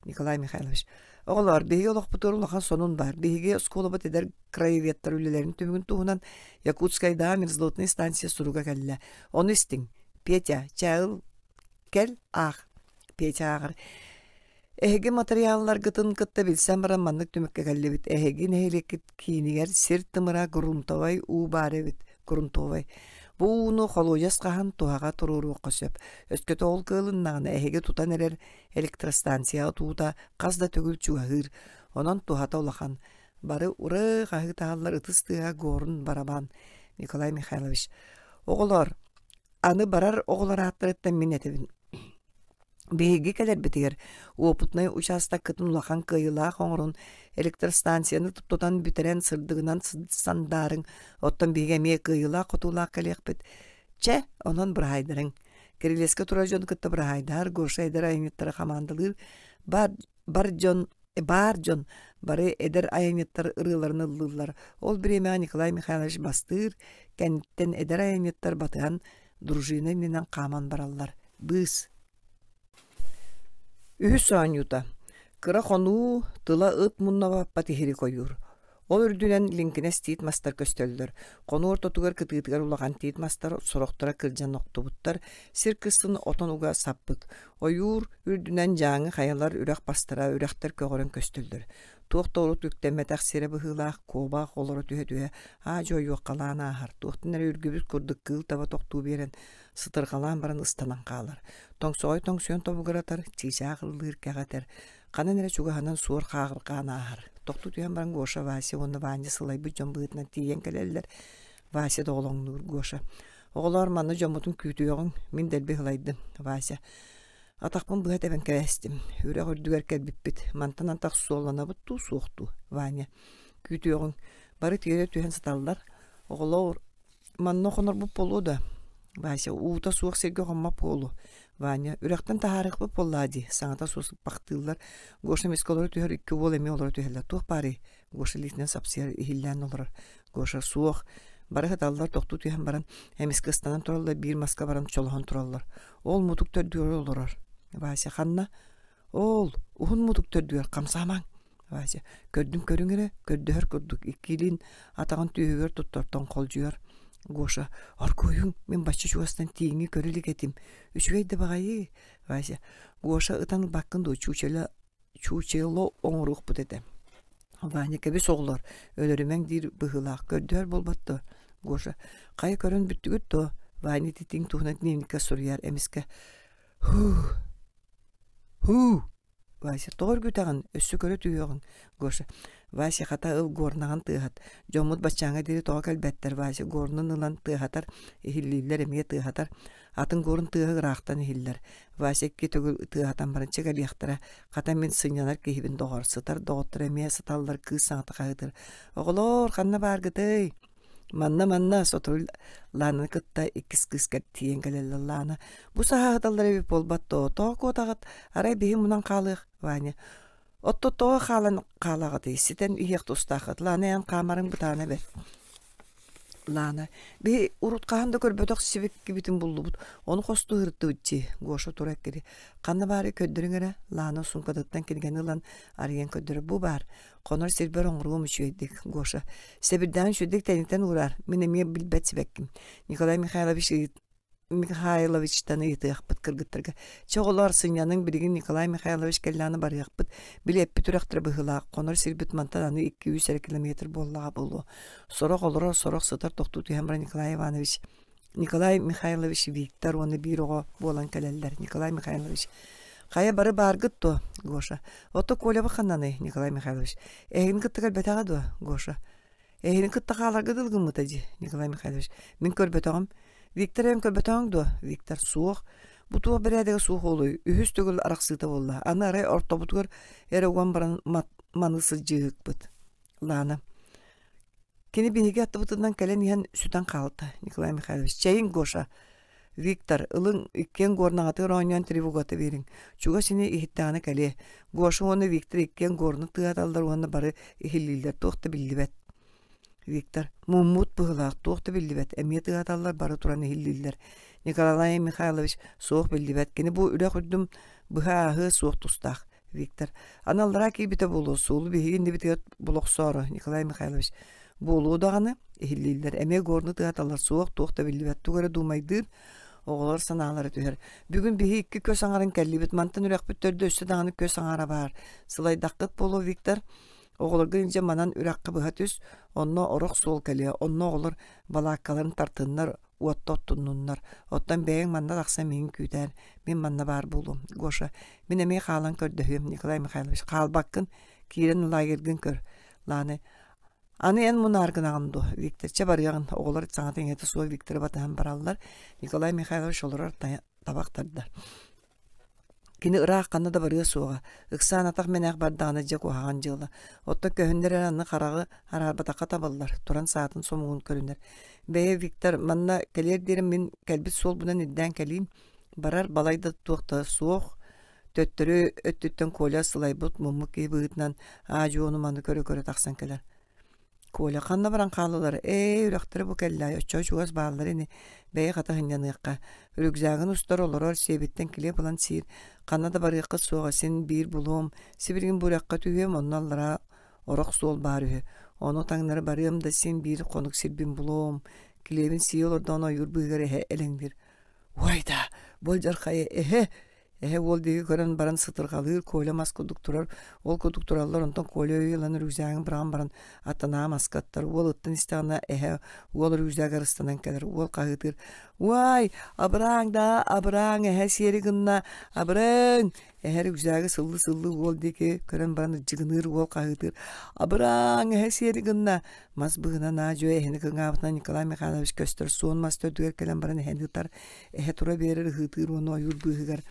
Николай Михайлович, оҕолоор, биһиги олохпутугар улахан сонун баар. Биһиги оскуолабыт эдэр краеведтар үлэлэрин түмүгүн туһунан Якутскайдааҕы мерзлотнай станция суруга кэллэ. Ону истиҥ. Петя, чээ ыл, кэл, аах. Петя ааҕар. Эһиги матырыйаалларгытын кытта билсэн баран маннык түмүккэ кэллибит. Эһиги нэһилиэккит киинигэр сир тымыра грунтовай уу баар эбит. Грунтовай. Бу ууну холуодьас хаһан туһаҕа туруоруохха сөп. Өскөтө ол кыалыннаҕына эһиги тутан эрэр электростанцияҕа туута хас да төгүл чугаһыыр, онон туһата улахан. Бары уры хаһыытаһаллар ытыс тыаһа горун барабан Николай Михайлович. Оҕолоор, аны барар оҕолор ааттарыттан мин этэбин. Биһиги кэлэрбитигэр уопутнай учаастаккытын улахан кыайыылаах оҥорун, электростанцияны тутан бүтэрэн сырдыгынан сандаарыҥ, оттон биһиги эмиэ кыайыылаах-хотуулаах кэлиэхпит. Чэ, онон быраһайдарыҥ. Кирилиэскэ турар дьону кытта быраһаайдаһар Гоша эдэр айанньыттары хамаандалыыр бар, бар дьон баар дьон бары эдэр айанньыттар ырыаларын ыллыыллар. Ол бириэмэҕэ Николай Михайлович бастыыр, кэнниттэн эдэр айанньыттар батыһан дружина иннинэн хааман бараллар. Быыс. Үһүс оонньуута. Кыра хонуу тыла ыт мунна баппат иһирик ойуур. Ол үрдүнэн лиҥкинэс тиит мастар көстөллөр. Хонуу ортотугар кытыытыгар улахан тиит мастар сорохторо кырдьан охтубуттар, сир кыстын отон уга саппыт. Ойуур үрдүнэн дьааҥы хайалар үрэх бастара үрэхтэр көҕөрөн көстөллөр. Туох да урут үктэммэтэх сирэ быһыылаах куобах олоро түһэ-түһэ аа-дьуо ойуоххалаан ааһар. Туохтан эрэ үргүбүт курдук кыыл таба тохтуу биэрэн сытырҕалаан баран ыстанан хаалар. Тоҥсоҕой тоҥсуйан тобугуратар, чыычаах ыллыыр кэҕэтэр. Ханан эрэ чугаһынан суор хааҕырҕаан ааһар. Тохтуу түһэн баран Гоша, Вася уонна Ваня сылайбыт дьон быһыытынан тиийэн кэлэллэр. Вася доҕолоҥнуур Гоша. Оҕолоор, манна дьоммутун күүтүөҕүҥ, мин дэлби сылайдым, Вася. Атахпын быһа тэбэн кээстим. Үрэх үрдүгэр кэлбиппит. Мантан антах суолланабыт дуу, суох дуу, Ваня. Күүтүөҕүҥ. Бары тиэрэ түһэн сыталлар. Оҕолоор, манна хонорбут буолуо да? Вася, уута суох сиргэ хоммот буолуо. Ваня, үрэхтэн таһаарыахпыт буоллаа дии, саҥата суох сыппахтыыллар. Гоша эмискэ олоро түһэр, икки уол эмиэ олоро түһэллэр. Туох баарый? Гоша илиитинэн сапсыйар, иһиллээн олорор. Гоша суох. Бары сыталлар, тохтуу түһэн баран, эмискэ ыстанан тураллар, биир маска баран чолоһон тураллар. Ол мутук төрдүгэр олорор. Вася ханна? Ол, уһун мутук төрдүгэр хамсаамаҥ. Вася, көрдүм көрүҥ эрэ, көрдөһөр курдук иккилиин атаҕын түөһүгэр туттартан холдьуйар. Гоша, оргуйуҥ, мин бачча чугастан тииҥи көрө илик этим. Үчүгэй да баҕайы. Вася, Гоша ытан ылбаккын дуо, чуучала чуучело оҥоруохпут этэ. Ваня, кэбис оҕолор, өлөрүмэҥ диир быһыылаах, көрдөһөр буолбат дуо? Гоша, хайа көрөн бүттүгүт дуо? Ваня титиҥ туһунан дневниккэ суруйар эмискэ «Һуу! Һуу!» Вася, тоҕо үргүтэҕин, өссө көрө түһүөҕүҥ. Гоша, Вася, хата ыл горнаҕын тыаһат. Дьоммут баччааҥҥа диэри тоҕо кэлбэттэр, Вася горнун ылан тыаһатар, иһиллииллэр эмиэ тыаһатар. Атын горун тыаһа ыраахтан иһиллэр. Вася икки төгүл тыаһатан баран чэ кэлиэхтэрэ. Хата мин сынньанар киһибин доҕор, сытар доҕоттор эмиэ сыталлар, кыыс саҥата хаһыытыыр. Оҕолоор, ханна бааргытый? Манна-манна сотору Лаананы кытта иккис кыыска тиийэн кэлэллэр Лаана бу саһааталлар эбит буолбат дуо тоҕо куотаҕыт арай биһи мунан хаалыах Ваня отто тоҕо хаалан хаалаҕытый ситэн иһиэх тустааххыт Лаана эн хаамарыҥ бытаана бэрт Лаана биһи урут хаһан да көрбөтөх сибиккибитин буллубут ону хостуу сырыттыбыт дии Гоша тура эккири ханна баарый көрдөрүҥ эрэ Лаана суумкатыттан кинигэни ылан арыйан көрдөрөр бу баар Хонор сирбэр оҥоруом үчүгэйдик, Гоша. Сэбирдэҕин үчүгэйдик тэнитэн уураар, мин эмиэ билбэт сибэкким. Николай Михайлович Михайловичтан ыйытыахпыт кыргыттарга. Чэ оҕолоор, сынньаныҥ, билигин Николай Михайлович кэллэҕинэ барыахпыт. Били эппит үрэхтэрэ быһыылаах, хонор сирбит мантан аны 200 эрэ километр буоллаҕа буолуо. Сорох олорор, сорох сытар тохтуу түһэн баран Николай Иванович Николай Михайлович Виктор уонна биир оҕо буолан кэлэллэр. Николай Михайлович «Хайа бары бааргыт дуо?» Гоша «Ото Колябы ханнаный?» Николай Михайлович «Эһигини кытта кэлбэтэҕэ дуо?» Гоша «Эһигини кытта хааларга дылы гыммыта дии?» Николай Михайлович «Мин көрбөтөҕүм». «Виктор эн көрбөтөҕүҥ дуо?» Виктор «Суох». Бу туох бэрээдэгэ суох уолуй? Үһүс төгүл арахсыыта буолла. Аны арай ортобутугар эрэ уган баран маны сылдьыыһыкпыт. Лана Кини биһиги аттыбытынан кэлэн иһэн сүтэн хаалта, Николай Михайлович. Чэйиҥ, Гоша. Виктор, ылыҥ, иккиэн горнаҕытыгар оонньоон тревогата биэриҥ. Чугас ини иһиттэҕинэ кэлиэ. Гоша уонна Виктор иккиэн горну тыаталлар уонна бары иһиллииллэр, туох да биллибэт. Виктор, муммут быһыылаах, туох да биллибэт. Эмиэ тыаталлар, бары туран иһиллииллэр. Николай Михайлович, суох биллибэт. Кини бу үрэх үрдүм быһа ааһыа суох тустаах. Виктор, аналлара киирбитэ буолуо, суолу биһиги иннибитигэр булохсооро, Николай Михайлович. Буолуо даҕаны, иһиллииллэр. Эмиэ горну тыаталлар, суох, туох да биллибэт, тугу эрэ дуумайдыыр, оҕолор санаалара түһэр. Бүгүн биһи икки көс аҥарын кэллибит, мантан үрэхпит төрдө өссө даҕаны көс аҥара баар. Сылайдаххыт буолуо, Виктор. Оҕолорго илдьэ манан үрэххэ быһа түс, онно орох суол кэлиэ, онно оҕолор балааккаларын тартыннар, уотта оттуннуннар. Оттон бэйэҥ манна тахсан миигин күүтээр, мин манна баар буолуом. Гоша, мин эмиэ хаалан көрдөһүөм, Николай Михайлович, хаалбаккын, киирэн лагергын көр. Лааны, аны эн мунааргынаҕын дуо? Виктор, чэ барыаҕын, оҕолор саҥата-иҥэтэ суох Викторы батыһан бараллар. Николай Михайлович олорор табах тардар. Кини ыраах ханна да барыа суоҕа, ыксаан атах мэнээх бардаҕына дьэ куһаҕан дьыала. Оттон көһүннэр эрэ аны хараҕы араарбатахха табыллар, туран саатын сомугун көрүнэр. Бэйэ Виктор, манна кэлиэр диэри мин кэлбит суолбунан ирдээн кэлиим, барар балай да туох да суох, төттөрү өттүттэн Коля сылайбыт муммут киһи быһыытынан аа-дьуо ону-маны көрө-көрө тахсан кэлэр. Коля ханна баран хааллылар? Ээ, үрэхтэрэ бу кэллэ, оччо чугас бааллар ини, бэйэ хата сынньаныахха. Рюкзагын устар олорор, сиэбиттэн килиэп ылан сиир. Ханна да барыаххыт суоҕа, син биир булуом. Сибилигин бу үрэххэ түһүөм, онно аллараа орох суол баар үһү. Ону таҥнары барыам да син биир хонук сирбин булуом. Килиэбин сии олордоҕуна ойуур быыһыгар эһэ элэҥниир. Уой да, болдьорхайы эһэ Эһэ уол диэки көрөн баран сытырҕалыыр, Коля мас курдук турар, ол курдук тураллар, онтон Коля өйү ылан рюкзагын быраҕан баран аттанаа маска аттар. Уол ыттан истэҕинэ эһэ уол рюкзагар ыстанан кэлэр. Уол хаһыытыыр: «Уай, абырааҥ даа, абырааҥ, эһэ сиэри гынна, абырааҥ!» Эһэ рюкзагы сыллыы-сыллыы уол диэки көрөн баран ырдьыгыныыр, уол хаһыытыыр: «Абырааҥ, эһэ сиэри гынна!» Мас быыһынан аа-дьуо эһэни кыҥаабытынан Николай Михайлович көстөр суон мас төрдүгэр кэлэн баран эһэни ытар. Эһэ тура биэрэр ыһыытыыр уонна ойуур быыһыгар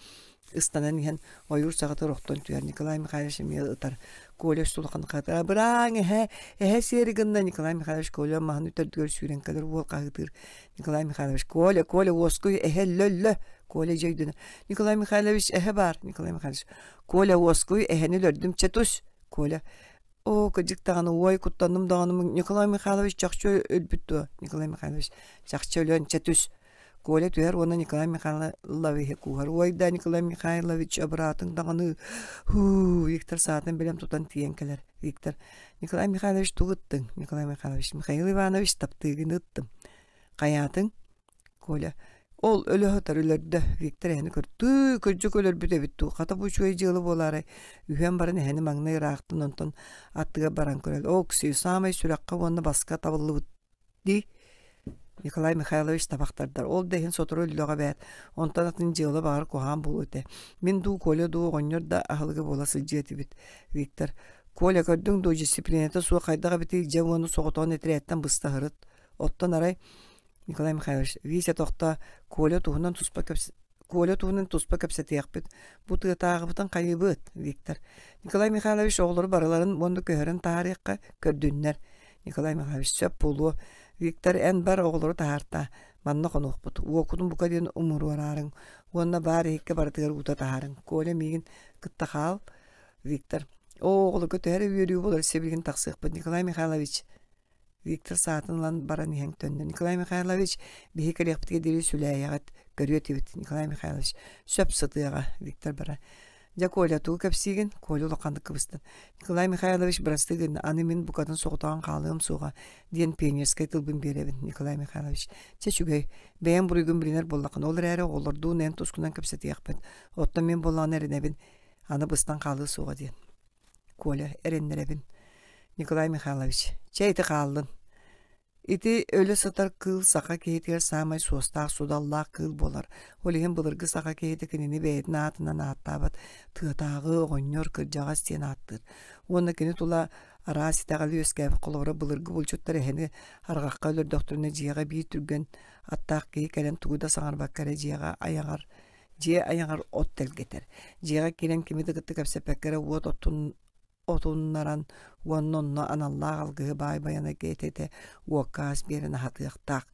Ыстанан иһэн ойуур саҕатыгар охтон түһэр. Николай Михайлович эмиэ ытар. Коля сулахан хатара «Бырааҥ, эһэ, эһэ сиэри гынна!» Николай Михайлович Коля маһын үтэрдигэр сүүрэн кэлэр уол хаһыытыыр. Николай Михайлович «Коля, Коля, уоскуй, эһэ өллө-өллө!» Коля дьэ өйдөнөр. «Николай Михайлович, эһэ баар!» Николай Михайлович «Коля, уоскуй, эһэни өлөрдүм, чэ түс!» Коля «Оо, кырдьык даҕаны, уой, куттанным даҕаны, Николай Михайлович чахчы өлбүт дуо?» Николай Михайлович «Чахчы өлөн, чэ түс!» Коля түһэр уонна Николай Михайловиһы кууһар. «Уой да, Николай Михайлович, абыраатыҥ даҕаны, һуу!» Виктор саатын бэлэм тутан тиийэн кэлэр. Виктор: «Николай Михайлович, тугу ыттыҥ?» Николай Михайлович: «Михаил Иванович, таптыыгын ыттым». «Хайаатыҥ?» Коля: «Ол өлө сытар өлөрдө». Виктор эһэни көрдүү, кырдьык өлөрбүт эбит дуу, хата бу үчүгэй дьыала буолаарай, үһүөн баран эһэни маҥнай ыраахтан онтон аттыгар баран көрөл. Окси, саамай сүрэххэ уонна баска табыллыбыт дии. Николай Михайлович табахтардар. Ол да иһин сотору өллөҕө эбээт. Онтон атын дьыала баҕар куһаҕан буолуо этэ. Мин дуу, Коля дуу оҕонньор да аһылыга буола сылдьыа этибит. Виктор, Коля, көрдүҥ дуо, дьиссипилиинэтэ суох хайдах эбитий, дьэ уону соҕотоҕун этэрээттэн быста сырыт. Оттон арай Николай Михайлович, Витя тохтоо, Коля туһунан туспа кэпс Коля туһунан туспа кэпсэтиэхпит. Бу тыатааҕыбытын хайыыбыт, Виктор. Николай Михайлович оҕолору барыларын уонна көһөрөн таһаарыахха көрдүннэр. Николай Михайлович сөп буолуо. Виктор, эн бар оҕолору таһаартаа. Манна хонуохпут. Уоккутун бука диэн умуруораарыҥ. Уонна баар иһиккэ барытыгар уута таһаарыҥ. Коля миигин кытта хаал. Виктор. Оо, оҕолорго төһө эрэ үөрүү буолар сибилигин тахсыахпыт, Николай Михайлович. Виктор саатын ылан баран иһэн төннөр. Николай Михайлович, биһи кэлиэхпитигэр диэри сүлээйэҕит, көрүө этибит. Николай Михайлович, сөп сытыаҕа, Виктор барар. Дьэ, Коля, тугу кэпсиигин? Коля улаханнык кыбыстан. Николай Михайлович, бырастыы гын, аны мин букатын соҕотоҕун хаалыам суоҕа, диэн пионерскай тылбын биэрэбин, Николай Михайлович. Чэ, үчүгэй, бэйэм буруйгун билинэр буоллаххына, ол эрээри оҕолордуун эн тускунан кэпсэтиэхпит. Оттон мин буоллаҕына эрэнэбин, аны быстан хаалыа суоҕа диэн. Коля, эрэннэрэбин. Николай Михайлович, чэ ити хааллын. Ити өлө сытар кыыл саха киһитигэр саамай суостаах судаллаах кыыл буолар. Ол иһин былыргы саха киһитэ кинини бэйэтин аатынан ааттаабат тыатааҕы, оҕонньор, кырдьаҕас диэн ааттыыр. Уонна кини тула араас итэҕэл үөскээбит холобура былыргы булчуттар эһэни арҕахха өлөрдөхтөрүнэ дьиэҕэ биир түргэн аттаах киһи кэлэн тугу да саҥарбакка эрэ дьиэҕэ айаҕар Дьиэ айаҕар от тэлгэтэр. Дьиэҕэ киирэн кими да кытта кэпсэппэккэ эрэ уот оттун отуннаран уонна онно аналлаах алгыһы баай Байанайга этэ-этэ уокка ас биэрэн аһатыахтаах.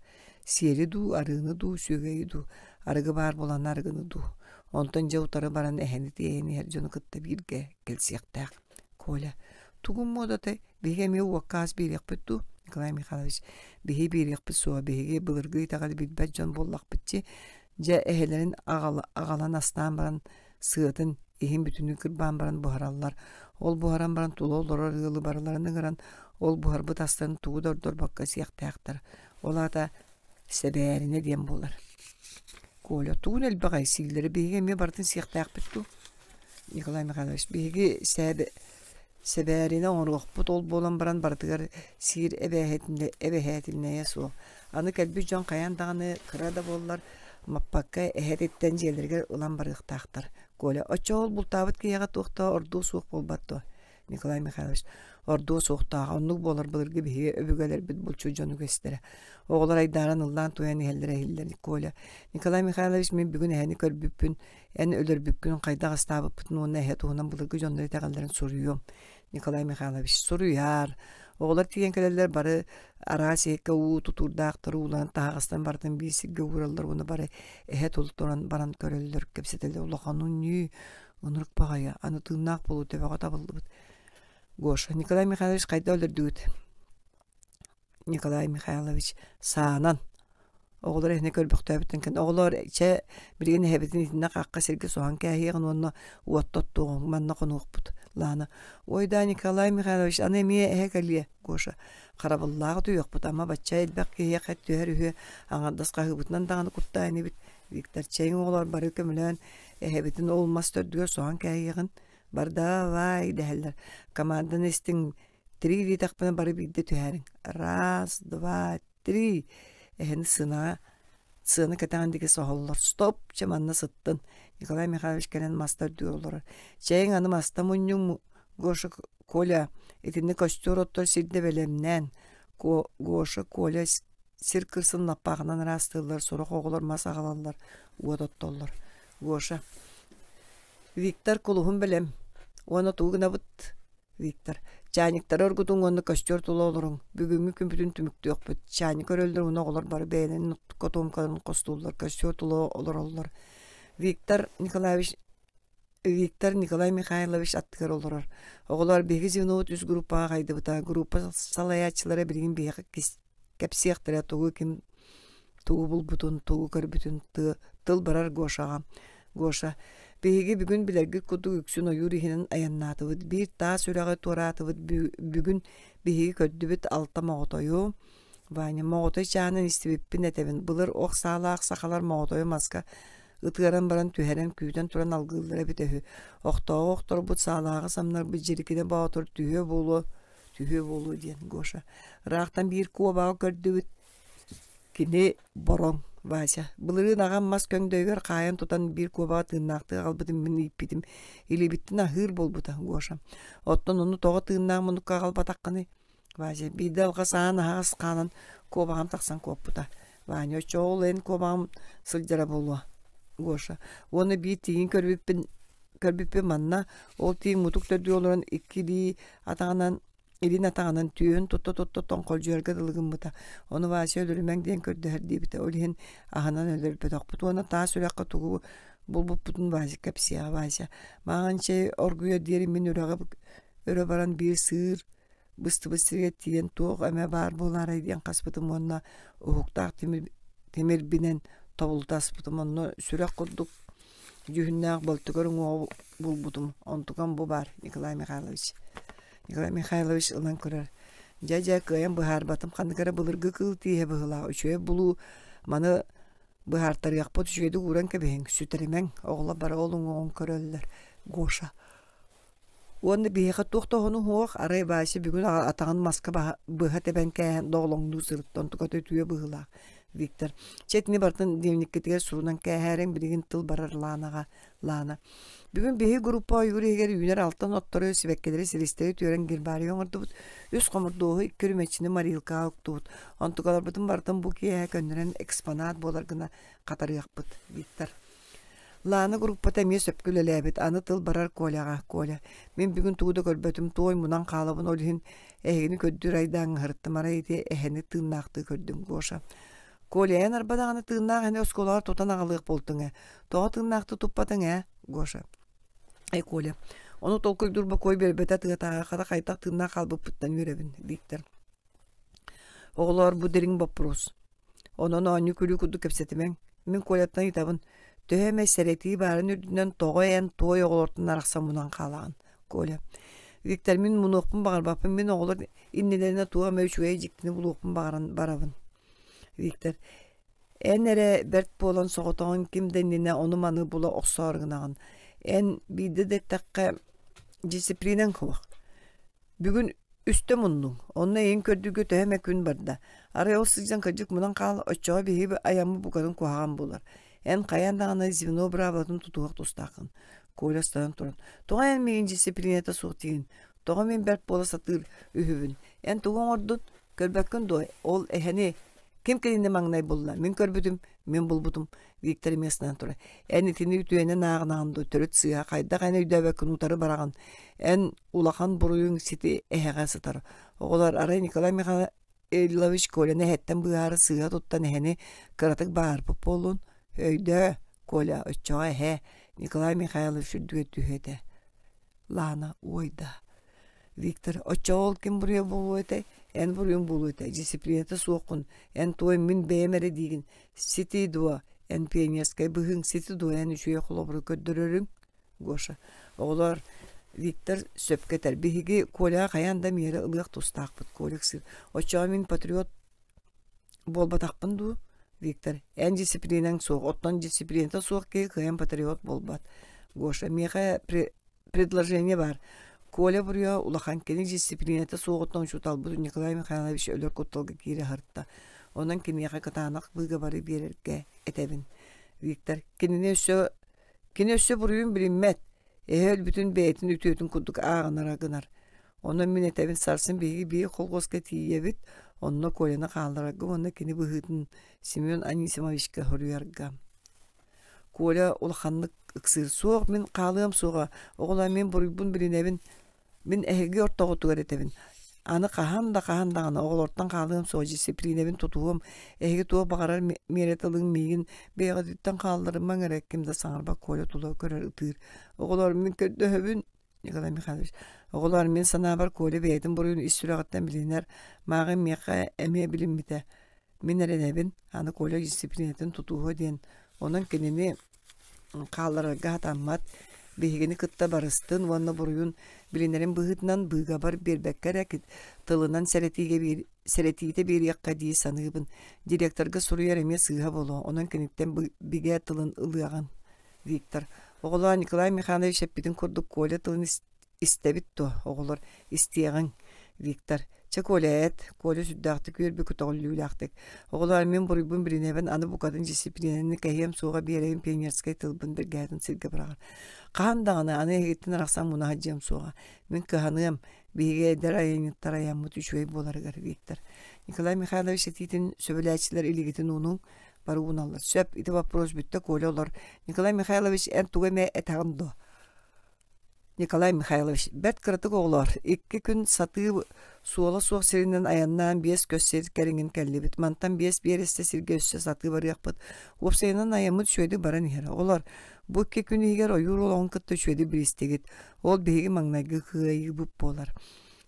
Сиэри дуу, арыыны дуу, сүөгэйи дуу, арыгы баар буолан арыгыны дуу. Онтон дьэ утары баран эһэни тиэйэн иһэр дьону кытта бииргэ кэлсиэхтээх. Коля, тугум муодатай, биһиги эмиэ уокка ас биэриэхпит дуу? Николай Михайлович, биһи биэриэхпит суоҕа, биһиги былыргы итэҕэли билбэт дьон буоллахпыт дии. Дьэ эһэлэрин аҕалан астаан баран сыатын иһин бүтүннүү кырбаан баран буһараллар. Ол буһаран баран тула олорор ыалы барыларын ыҥыран ол буһарбыт астарын тугу да ордорбокко сиэхтээхтэр. Ол аата сэбээринэ диэн буолар. Коля тугун элбэҕэй сииллэри биһиги эмиэ барытын сиэхтээхпит дуу? Николай Михайлович биһиги сээбэ Сэбээринэ оҥоруохпут ол буолан баран барытыгар сиир эбэһээтинэйэ суох. Аны кэлбит дьон хайаан даҕаны кыра да буоллар маппакка эһэтиттэн дьиэлэригэр ылан барыахтаахтар. Коля, оччоҕо ол бултаабыт киһиэхэ туох да ордуо суох буолбат дуо? Николай Михайлович, ордуо суохтаах, оннук буолар былыргы биһиги өбүгэлэрбит булчут дьон үгэстэрэ. Оҕолор айдааран ыллаан-туойан иһэллэрэ иһиллэр. Коля, Николай Михайлович, мин бүгүн эһэни көрбүппүн, Эн өлөрбүккүн хайдах астаабыппытын уонна эһэ туһунан былыргы дьоннор итэҕэллэрин суруйуом. Николай Михайлович, суруйаар. Оҕолор тиийэн кэлэллэр бары араас иһиккэ уу тутуурдаахтар ууланан таһаҕастан барытын биир сиргэ уураллар уонна бары эһэ туран баран көрөллөр, кэпсэтэллэр улаханын ньүү, ынырык баҕайы, аны тыыннаах буолуу төбөҕө табыллыбыт. Гоша, Николай Михайлович хайда өлөрдүгүт? Николай Михайлович саанан оҕолор эһини көрбөхтөөбүттэн кэн оҕолоор чэ билигин эһэбитин итиннэ хахха сиргэ соһон кээһиэҕин уонна уотта оттуоҕуҥ манна хонуохпут Лаана ой да Николай Михайлович аны эмиэ эһэ кэлиэ Гоша харабыллаах утуйуохпут ама бачча элбэх киһиэхэ түһэр үһү аҥардас хаһыыбытынан даҕаны куттаа инибит Виктор чэйиҥ оҕолор бары көмөлөөн эһэбитин ол мас төрдүгэр соһон кээһиэҕин бардавай дэһэллэр команданы истиҥ Три диэтэхпинэ бары биирдэ түһээриҥ. Раз, два, три. Эһэни сынаҕа сыана кэтэҕин диэки соһоллор. Стоп, чэ манна сыттын. Николай Михайлович кэлэн маста үрдүгэр олорор. Чэйиҥ аны маста мунньуҥ Гоша Коля итинник костер оттор сирдэ бэлэмнээн. Гоша Коля сир кырсын лаппаахынан ыраастыыллар, сорох оҕолор мас аҕалаллар, уот оттоллор. Гоша. Виктор кулуһун бэлэм. Уонна тугу гынабыт? Виктор. Чайниктары оргутуҥ уонна костер тула олоруҥ. Бүгүҥҥү күммүтүн түмүктүөхпүт. Чайник өрөллөр уонна оҕолор бары бэйэлэрин котуомкаларын хостууллар, костер тула олороллор. Виктор Николаевич Виктор Николай Михайлович аттыгар олорор. Оҕолор биһиги звенобут үс группаҕа хайдыбыта. Группа салайааччылара билигин биһиэхэ кэпсиэхтэрэ тугу ким тугу булбутун, тугу көрбүтүн тыл барар Гошаҕа. Гоша, биһиги бүгүн билэргит курдук үксүн ойуур иһинэн айаннаатыбыт. Биир таас үрэҕи туораатыбыт. Бүгүн биһиги көрдүбүт алта моҕотойу. Ваня, моҕотой чаанын истибиппин этэбин. Былыр ох саалаах сахалар моҕотойу маска ытыаран баран түһэрэн күүтэн туран алгыыллара эбитэ үһү. Охтооҕу охторбут саалааҕы самнарбыт Дьирикинэ Боотур түһүө буолуо түһүө буолуо диэн Гоша. Ыраахтан биир куобаҕы көрдүбүт. Кини бороҥ Вася. Былырыын аҕам мас көҥдөйүгэр хаайан тутан биир куобаҕы тыыннаахтыы аҕалбытын мин ииппитим. Илиибиттэн аһыыр буолбута Гоша. Оттон ону тоҕо тыыннаах муннукка аҕалбатаххыный? Вася биирдэ алҕас аан аһаҕас хаалан куобаҕым тахсан куоппута. Ваня оччоҕо ол эн куобаҕым сылдьара буолуо. Гоша уонна биир тииҥи көрбүппүн көрбүппүн манна ол тииҥ мутук төрдүгэр олорон икки илии атаҕынан илин атаҕынан түөһүн тутта-тутта тоҥхолдьуйарга дылы гыммыта. Ону Вася өлөрүмэҥ диэн көрдөһөр диэбитэ. Ол иһин аһынан өлөрбөтөхпүт уонна таас үрэххэ тугу булбуппутун Вася кэпсиэҕэ Вася. Маҥан чэй оргуйар диэри мин үрэҕи өрө баран биир сыыр быстыбыт сиргэ тиийэн туох эмэ баар буолаарай диэн хаспытым уонна уһуктаах тимирбинэн тобулута аспытым онно сүрэх курдук дьүһүннээх болтугар уҥуоҕу булбутум онтукам бу баар Николай Михайлович Николай Михайлович ылан көрөр дьэ дьэ кыайан быһаарбатым ханнык эрэ былыргы кыыл тииһэ быһыылаах үчүгэй булуу маны быһаартарыахпыт үчүгэйдик ууран кэбиһиҥ сүтэримэҥ оҕолор бары ол уҥуоҕун көрөллөр Гоша Уонна биһиэхэ туох да оһону суох, арай Вася бүгүн атаҕын маска быһа тэбэн кээһэн доҕолоҥнуу сырытта, онтуката үтүө быһыылаах. Виктор, чэ итини барытын дневниккитигэр сурунан кээһээриҥ, билигин тыл барар Ланаҕа. Лана, бүгүн биһиги группа ойуур иһигэр үүнэр алтан оттору, сибэккилэри, силистэри түөрэн гербарий оҥордубут, үс хомурдуоһу, икки үрүмэччини морилкаҕа уктубут. Онтукаларбытын барытын бу киэһэ көннөрөн экспонат буолар гына хатарыахпыт. Виктор, Лаана группата эмиэ сөпкө үлэлээбит, аны тыл барар Коляҕа. Коля, мин бүгүн тугу да көрбөтүм, туой мунан хаалабын, ол иһин эһигини көрдүүр айдааҥҥа сырыттым, арай ити эһэни тыыннаахтыы көрдүм, Гоша. Коля, эн арба даҕаны тыыннаах эһэни оскуолаҕар тутан аҕалыах буолтуҥ ээ. Тоҕо тыыннаахтыы туппатыҥ ээ, Гоша? Эй, Коля, ону толкуйдуур бокуой биэрбэтэ тыатааҕы хата хайдах тыыннаах хаалбыппыттан үөрэбин, Виктор. Оҕолоор, бу дириҥ боппуруос. Онон оонньуу-күлүү курдук кэпсэтимэҥ. Мин Коляттан ыйытабын, төһө эмэ сэрэтии баарын үрдүнэн тоҕо эн туой оҕолортон арахсан мунан хаалаҕын, Коля? Виктор, мин мунуохпун баҕарбаппын, мин оҕолор иннилэринэ туох эмэ үчүгэй дьиктини булуохпун баҕаран барабын. Виктор, эн эрэ бэрт буолан соҕотоҕун ким да иннинэ ону-маны була охсоору гынаҕын. Эн биирдэ да эттэххэ, дисциплинаҥ суох. Бүгүн үстэ муннуҥ, онно эйигин көрдүүргэ төһө эмэ күн барда. Арай ол сылдьан кырдьык мунан хаал, оччоҕо биһиги айаммыт букатын куһаҕан буолар. Эн хайаан даҕаны звено быраабылатын тутуһуох тустааххын. Коля станан туран, тоҕо эн миигин дьиссипилиинэтэ суох диигин? Тоҕо мин бэрт буола сатыыр үһүбүн? Эн тугу оҥордун? Көрбөккүн дуо? Ол эһэни ким кинини маҥнай булла? Мин көрбүтүм, мин булбутум. Виктор эмиэ станан турар. Эн итини үтүөнэн ааҕынаҕын дуо? Төрүт сыыһа. Хайдах эн өйдөөбөккүн утары бараҕын? Эн улахан буруйуҥ сити эһэҕэ сытар. Оҕолор, арай Николай Михайлович Коляны эһэттэн быыһаары сыыһа туттан эһэни кыратык баарбыт буоллун. Өйдөө, Коля, оччоҕо эһэ Николай Михайлович үрдүгэр түһүө этэ. Лана уойда. Виктор, оччоҕо ол ким буруйа буолуо этэй? Эн буруйуҥ буолуо этэ, дьиссипилиинэтэ суоххун, эн туой мин бэйэм эрэ диигин. Сити дуо, эн пионерскай быһыыҥ сити дуо, эн үчүгэй холобуру көрдөрөрүҥ? Гоша, оҕолоор, Виктор сөпкө этэр. Биһиги Коляҕа хайаан да миэрэ ылыах тустаахпыт, Коля ыксыыр. Оччоҕо мин патриот буолбатахпын дуу? Виктор, эн дьиссипилиинэҥ суох, оттон дьиссипилиинэтэ суох киһи кыайан патриот буолбат. Гоша, миэхэ предложение баар. Коля буруйа улахан, кини дьиссипилиинэтэ суоҕуттан учууталбыт Николай Михайлович өлөр кутталга киирэ сырытта. Онон киниэхэ кытаанах быыгабары биэрэргэ этэбин. Виктор, кинини өссө кини өссө буруйун билиммэт, эһэ өлбүтүн бэйэтин үтүөтүн курдук ааҕынара гынар. Онон мин этэбин сарсын биһиги биир колхуоска тиийэбит, онно Коляны хаалларарга уонна кини быһыытын Семен Анисимовичка суруйарга. Коля улаханнык ыксыыр. Суох, мин хаалыам суоҕа. Оҕолоор, мин буруйбун билинэбин. Мин эһиги ортоҕутугар этэбин. Аны хаһан да хаһан даҕаны оҕолортон хаалыам суоҕа, дьиссипилиинэбин тутуһуом. Эһиги туох баҕарар миэрэ тылыҥ миигин бэйэҕититтэн хаалларымаҥ эрэ, ким да саҥарбат Коля тула көрөр ытыыр. Оҕолоор, мин көрдөһөбүн, Николай Михайлович, оҕолоор, мин санаабар Коля бэйэтин буруйун ис сүрэҕиттэн билинэр, мааҕын миэхэ эмиэ билиммитэ. Мин эрэнэбин, аны Коля дьиссипилиинэтин тутуһуо диэн. Онон кинини хаалларарга сатаммат, биһигини кытта барыстын уонна буруйун билинэрин быһыытынан быыгабар биэрбэккэ эрэ тылынан сэрэтиигэ сэрэтиитэ биэриэххэ дии саныыбын. Директорга суруйар эмиэ сыыһа буолуо, онон киниттэн бигэ тылын ылыаҕын. Виктор, оҕолоор Николай Михайлович эппитин курдук Коля тылын истэбит дуо, оҕолор истиэҕиҥ. Виктор, чэ Коля эт, Коля сүрдээхтик үөрбүт көтөҕүллүүлээхтик. Оҕолоор мин буруйбун билинэбин, аны букатын дьиссипилиинэни кэһиэм суоҕа биэрэбин пионерскай тылбын бэргэһэтин сиргэ быраҕар. Хаһан даҕаны аны эһигиттэн арахсан муна сылдьыам суоҕа. Мин кыһаныам, биһиги эдэр айанньыттар айаммыт үчүгэй буоларыгар, Виктор. Николай Михайлович этиитин сөбүлээччилэр илигитин уунуҥ, бары ууналлар. Сөп, ити вопрос бүттэ, Коля олор. Николай Михайлович, эн тугу эмэ этэҕин дуо? Николай Михайлович, бэрт кыратык оҕолоор, икки күн сатыы суола суох сиринэн айаннаан биэс көс сир кэриҥин кэллибит. Мантан биэс биэрэстэ сиргэ өссө сатыы барыахпыт. Уопсайынан айаммыт үчүгэйдик баран иһэр. Оҕолор, бу икки күн иһигэр ойуур олоҕун кытта үчүгэйдик билистигит. Ол биһиги маҥнайгы кыайыыбыт буолар.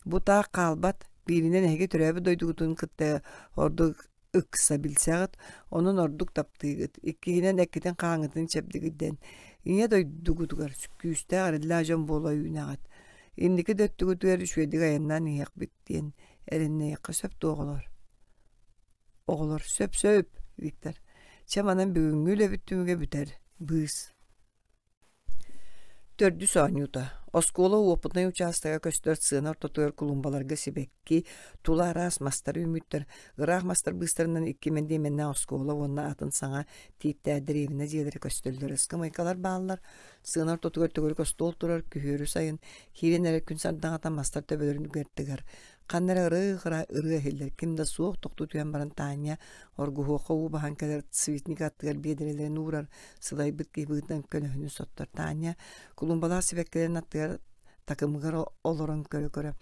Бу таах хаалбат, бииринэн эһиги төрөөбүт дойдугутун кытта ордук ыкса билсэҕит, онон ордук таптыыгыт, иккиһинэн эккитин-хааҥҥытын чэбдигирдэн, Ийэ дойдугутугар күүстээх эрэллээх дьон буола үүнэҕит. Инники да өттүгүтүгэр үчүгэйдик айаннаан иһиэхпит диэн эрэннэйиэххэ сөп дуо оҕолор? Оҕолор сөп-сөп, Виктор. Чэ манан бүгүҥҥү үлэбит түмүгэ бүтэр. Быыс. Төрдүс оонньуута. Оскуола уопутунай учаастага көстөр сыана ортотугар клумбаларга сибэкки, тула араас мастар үүммүттэр. Ыраах мастар быыстарынан икки мэндиэмэннээх оскуола уонна атын саҥа тииптээх дэриэбинэ дьиэлэрэ көстөллөр. Ыскамыайкалар бааллар. Сыана ортотугар төгүрүк остуол турар. Күһүөрү сайын киирэн эрэр күн сардаҥата мастар төбөлөрүн үгэр тыгар. Ханна эрэ ырыы-ыраа ырыа иһиллэр, ким да суох тохтуу түһэн баран Таня оргуһуохха уу баһан кэлэр цветник аттыгар биэдэрэлэрин уурар, сылайбыт киһи быһыытынан көлөһүнүн соттор. Таня кулумбалаах сибэккилэрин аттыгар такымыгар олорон көрө-көрө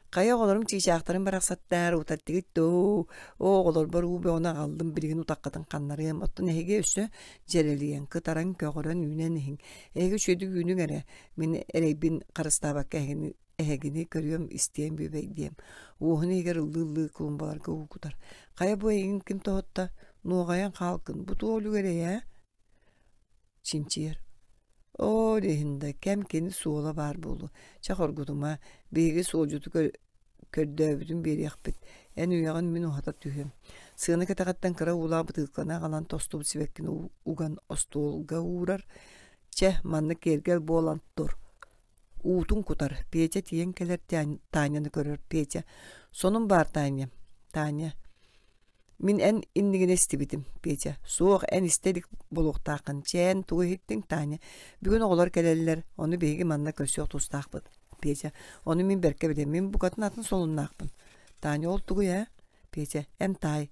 «Хайа оҕолорум чыычаахтарын барахсаттаар, утаттыгыт доо, оо оҕолорбор уу бөҕөнү аҕаллым, билигин утаххытын ханнарыам, оттон эһиги өссө дьэрэлийэн, кытаран, көҕөрөн үүнэн иһиҥ, эһиги үчүгэйдик үүнүҥ эрэ, мин эрэйбин харыстаабакка эһигини эһигини көрүөм, истиэм бүөбэйдиэм. Уоһун иһигэр ыллыы-ыллыы клумбаларга уу кутар. Хайа бу эйигин ким тоһутта? Нуоҕайан хаалгын, бу туох үлүгэрэй ээ? Чинчийэр. Оо, иһин да, кэм кини суола баар буолуо. Чэ, хоргутума, биһиги суолдьуту көрдөөбүтүн биэриэхпит. Эн үйэҕин мин уһата түһүөм. Сыана кэтэҕиттэн кыра уулаах бытыылканы аҕалан тостубут сибэккини уган остуолга уурар. Чэ, маннык киэргэл буолан тур. Уутун кутар. Петя тиийэн кэлэр Таняны көрөр. Петя: «Сонун баар, Таня». Таня: «Мин эн иннигинэ истибитим». Петя: «Суох, эн истэ илик буолуохтааххын. Чээн, тугу иһиттиҥ, Таня? Бүгүн оҕолор кэлэллэр, ону биһиги манна көрсүөх тустаахпыт». Петя: «Ону мин бэркэ билэм, мин букатын атын солуннаахпын». Таня: «Ол тугуй ээ?» Петя: «Эн таай».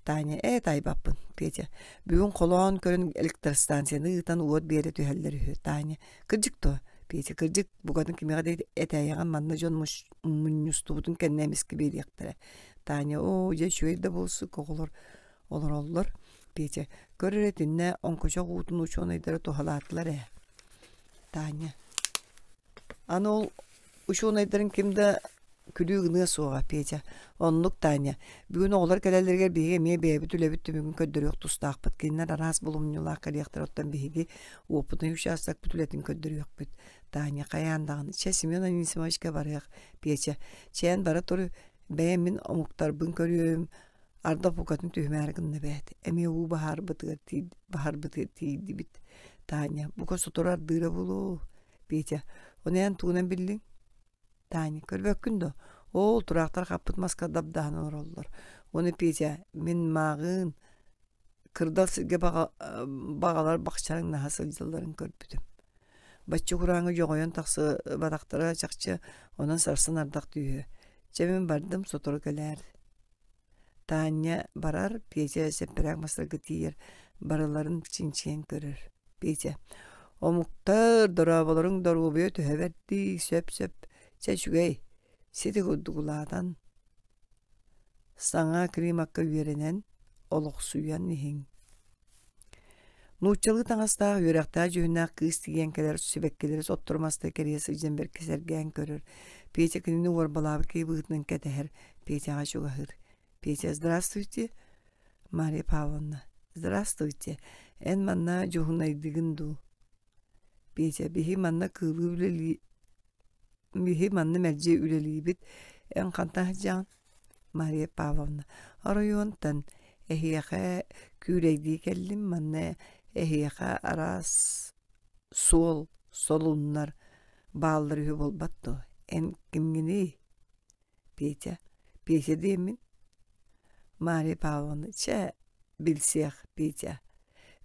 Таня ээ таайбаппын, Петя. Бүгүн холоон көрөн электростанцияны ыытан уот биэрэ түһэллэр үһү. Таня кырдьык дуо? Петя кырдьык букатын кимиэхэ да этээйэҕин манна дьон мунньустубутун кэннэ эмискэ биэриэхтэрэ. Таня оо дьэ үчүгэй да буолсук оҕолор олороллор. Петя көр эрэ итиннэ оҥкучах уутун учуонайдара туһалаатылар ээ. Таня Аны ол учуонайдарын ким да күлүү гыныа суоҕа, Петя. Оннук, Таня. Бүгүн оҕолор кэлэллэригэр биһиги эмиэ бэйэбит үлэбит түмүгүн көрдөрүөх тустаахпыт. Кинилэр араас булумньулаах кэлиэхтэрэ, оттон биһиги уопутунай учаастакпыт үлэтин көрдөрүөхпүт. Таня, хайаан даҕаны. Чэ, Семен Анисимовичка барыах. Петя, чээн бара тур, бэйэм мин омуктарбын көрүөм, Ардах букатын түһүмээри гынна эбээт, эмиэ уу баһаарбытыгар баһарбытыгар тиийдибит. Таня, бука сотору ардыыра буолуо. Петя, ону эн тугунан биллиҥ? Таня, көрбөккүн дуо? Ол тураахтар хаппыт маска дабдаһан олороллор. Уонна Петя, мин мааҕыын кырдал сиргэ баҕалар бахчараҥнаһа сылдьалларын көрбүтүм. Бачча курааҥҥа дьоҕойон тахсыбатахтара чахчы, онон сарсын ардах түһүө. Чэ мин бардым, сотору кэлээр. Таня барар, Петя сэппэрээк мастарга тиийэр, барыларын чинчийэн көрөр. Петя Омуктар дорооболоруҥ доруобуйа төһө бэрдии, сөп-сөп, чэ үчүгэй, сити курдук улаатан, саҥа климакка үөрэнэн, олохсуйан иһиҥ. Нууччалыы таҥастаах, үөрэхтээх дьүһүннээх кыыс тиийэн кэлэр, сибэккилэри соттору маста кэрийэ сылдьан бэркэ сэргээн көрөр. Петя кинини уорбалаабыт киһи быһыытынан кэтэһэр, Петяҕа чугаһыыр. Петя, здравствуйте, Марья Павловна, здравствуйте, эн манна дьуһунайдыгын дуу? Петя, биһи манна кыылыы үлэлии Биһи манна мэлдьи үлэлиибит, эн хантан сылдьаҕын? Мария Павловна, оройуонтан эһиэхэ күүлэйдии кэллим, манна эһиэхэ араас суол, солуннар бааллар үһү буолбат дуо? Эн кимҥиний? Петя, Петя диэммин. Мария Павловна, чэ, билсиэх, Петя.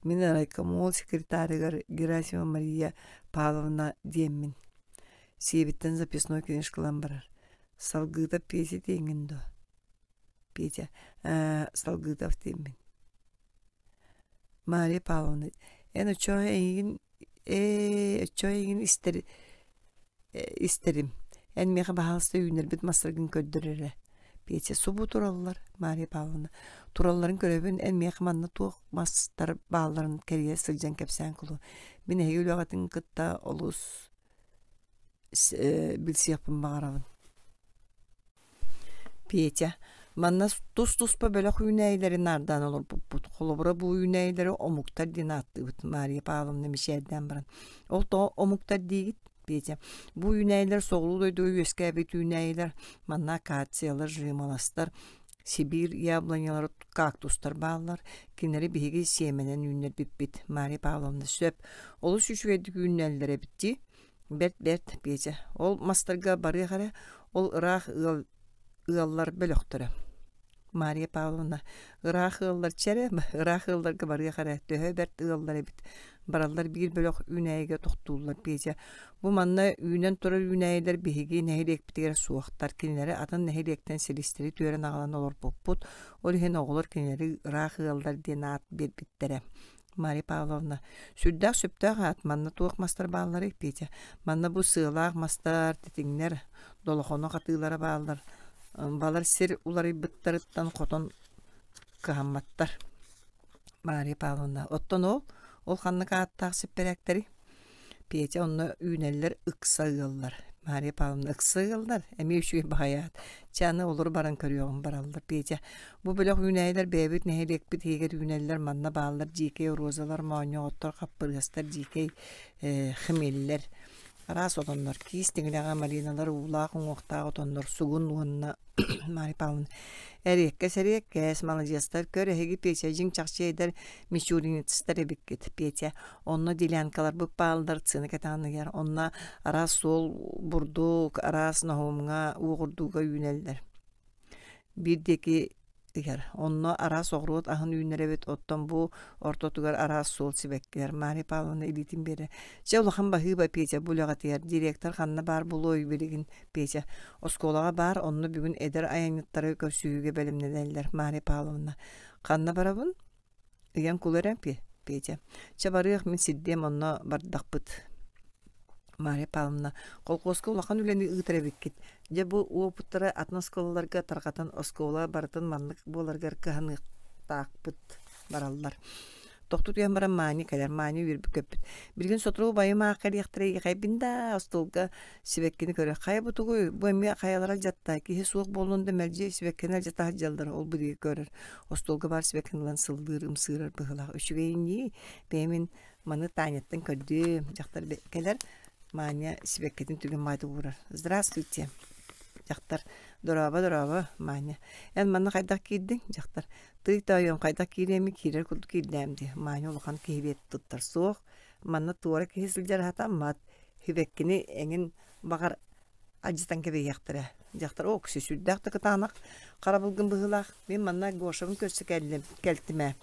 Мин райкомол секретарыгар Герасимова Мария Павловна диэммин. Сиэбиттэн записной книжкалан барар. Салгыытап Петя диэҥҥин дуо? Петя, ээ, Салгыытов диэммин. Мария Павловна, эн оччоҕо эйигин Ээ, оччо эйигин истэр истэрим. Эн миэхэ баһаалыста үүннэрбит мастаргын көрдөр эрэ. Петя субу тураллар, Мария Павловна. Туралларын көрөбүн, эн миэхэ манна туох мастар баалларын кэрийэ сылдьан кэпсээн кулу. Мин эһиги үлэҕитин кытта олус билсиэхпин баҕарабын. Петя, манна тус-туспа бөлөх үүнээйилэри наардаан олорбуппут. Холобура, бу үүнээйилэри омуктар диэн ааттыыбыт, Мария Павловна мичээрдээн баран. Ол тоҕо омуктар диигит? Петя, бу үүнээйилэр соҕуруу дойдуга үөскээбит үүнээйилэр. Манна акациялар, жимолостар, Сибиир яблонялара, кактустар бааллар. Кинилэри биһиги сиэмэнэн үүннэрбиппит. Мария Павловна сөп. Олус үчүгэйдик үүннэллэр эбит дии. Бэрт-бэрт, Петя, ол мастарга барыах эрэ, ол ыраах ыал ыаллар бөлөхтөрө. Мария Павловна, ыраах ыаллар чэ эрэ, ыраах ыалларга барыах эрэ, төһө бэрт ыаллар эбит. Бараллар биир бөлөх үүнээйигэ тохтууллар, Петя. Бу манна үүнэн турар үүнээйилэр биһиги нэһилиэкпитигэр суохтар, кинилэри атын нэһилиэктэн силистэри түөрэн аҕалан олорбуппут, ол иһин оҕолор кинилэри ыраах ыаллар диэн аат биэрбиттэрэ. Марья Павловна, сүрдээх сөптөөх аат, манна туох мастар баалларый, Петя? Манна бу сыалаах мастар, тэтиҥнэр, долохоно хатыылара бааллар. Балар сир уларыйбыттарыттан хотон кыһамматтар. Марья Павловна, оттон ол, ол ханнык ааттаах сэппэрээктэрий? Петя онно үүнэллэр ыкса ыаллар. Мария Павловна ыкса ыаллар, эмиэ үчүгэй баҕайы аат. Чэ, аны олору баран көрүөҕүм бараллар. Петя, бу бөлөх үүнээйилэр бэйэбит нэһилиэкпит иһигэр үүнэллэр, манна бааллар дьиикэй розалар, моонньоҕоттор, хаппырыастар, дьиикэй э, хмеллэр. Араас отоннор, киис тиҥилэҕэ малиналар, уулаах уҥуохтаах отоннор, сугун уонна Марья Павловна эриэккэс эриэккэс, маладьыастар, көр эһиги Петя дьиҥ чахчы эдэр мичуринецтэр эбиккит. Петя, онно делянкаларбыт бааллар, сцена кэтэҕин ыйар. Онно араас суол бурдук, араас ноһуомҥа, уоҕурдууга үүнэллэр. Биир диэки ыйар. Онно араас оҕуруот аһын үүннэрэбит, оттон бу ортотугар араас суол сибэккилэр. Марья Павловна илиитин биэрэ. Чэ, улахан баһыыба, Петя, бу үлэҕитигэр. Директор ханна баар буолуой билигин, Петя. Оскуолаҕа баар, онно бүгүн эдэр айанньыттары көрсүһүүгэ бэлэмнэнэллэр, Марья Павловна. Ханна барабын? Ыйан кулу эрэ, Петя. Чэ, барыах, мин сирдиэм, онно бардахпыт. Марья Павловна, колхуоска улахан үлэни ыытар эбиккит. Дьэ, бу уопуттары атын оскуолаларга тарҕатан оскуола барытын маннык буоларыгар кыһаныахтаахпыт бараллар. Тохтуу түһэн баран Маня кэлэр. Маня үөрбүт-көппүт. Билигин сотору убайым аах кэлиэхтэрэ иэхэйбин да, остуолга сибэккини көрө. Хайа бу тугуй? Бу эмиэ хайалара алдьатта. Киһи суох буоллун да мэлдьи сибэккини алдьата сылдьаллар. Ол бу диэки көрөр. Остуолга баар сибэккини ылан сыллыыр, ымсыырар быһыылаах. Үчүгэйин ньии, бэйэмин маны Таняттан көрдүм. Дьахтар кэлэр, Маня сибэккитин түгэн маайда уурар. Здравствуйте. Дьахтар, дорообо, дорообо, Маня. Эн манна хайдах киирдиҥ? Дьахтар, тый тоойуом хайдах киириэмий, киирэр курдук киирдээм дии. Маня улахан киһи туттар суох. Манна туора киһи сылдьар сатаммат. Сибэккини эҥин баҕар алдьатан кэбиһиэхтэрэ. Дьахтар окси сүрдээх да кытаанах харабылгын быһыылаах. Мин манна Гошабын көрсө кэллим, кэлтим ээ.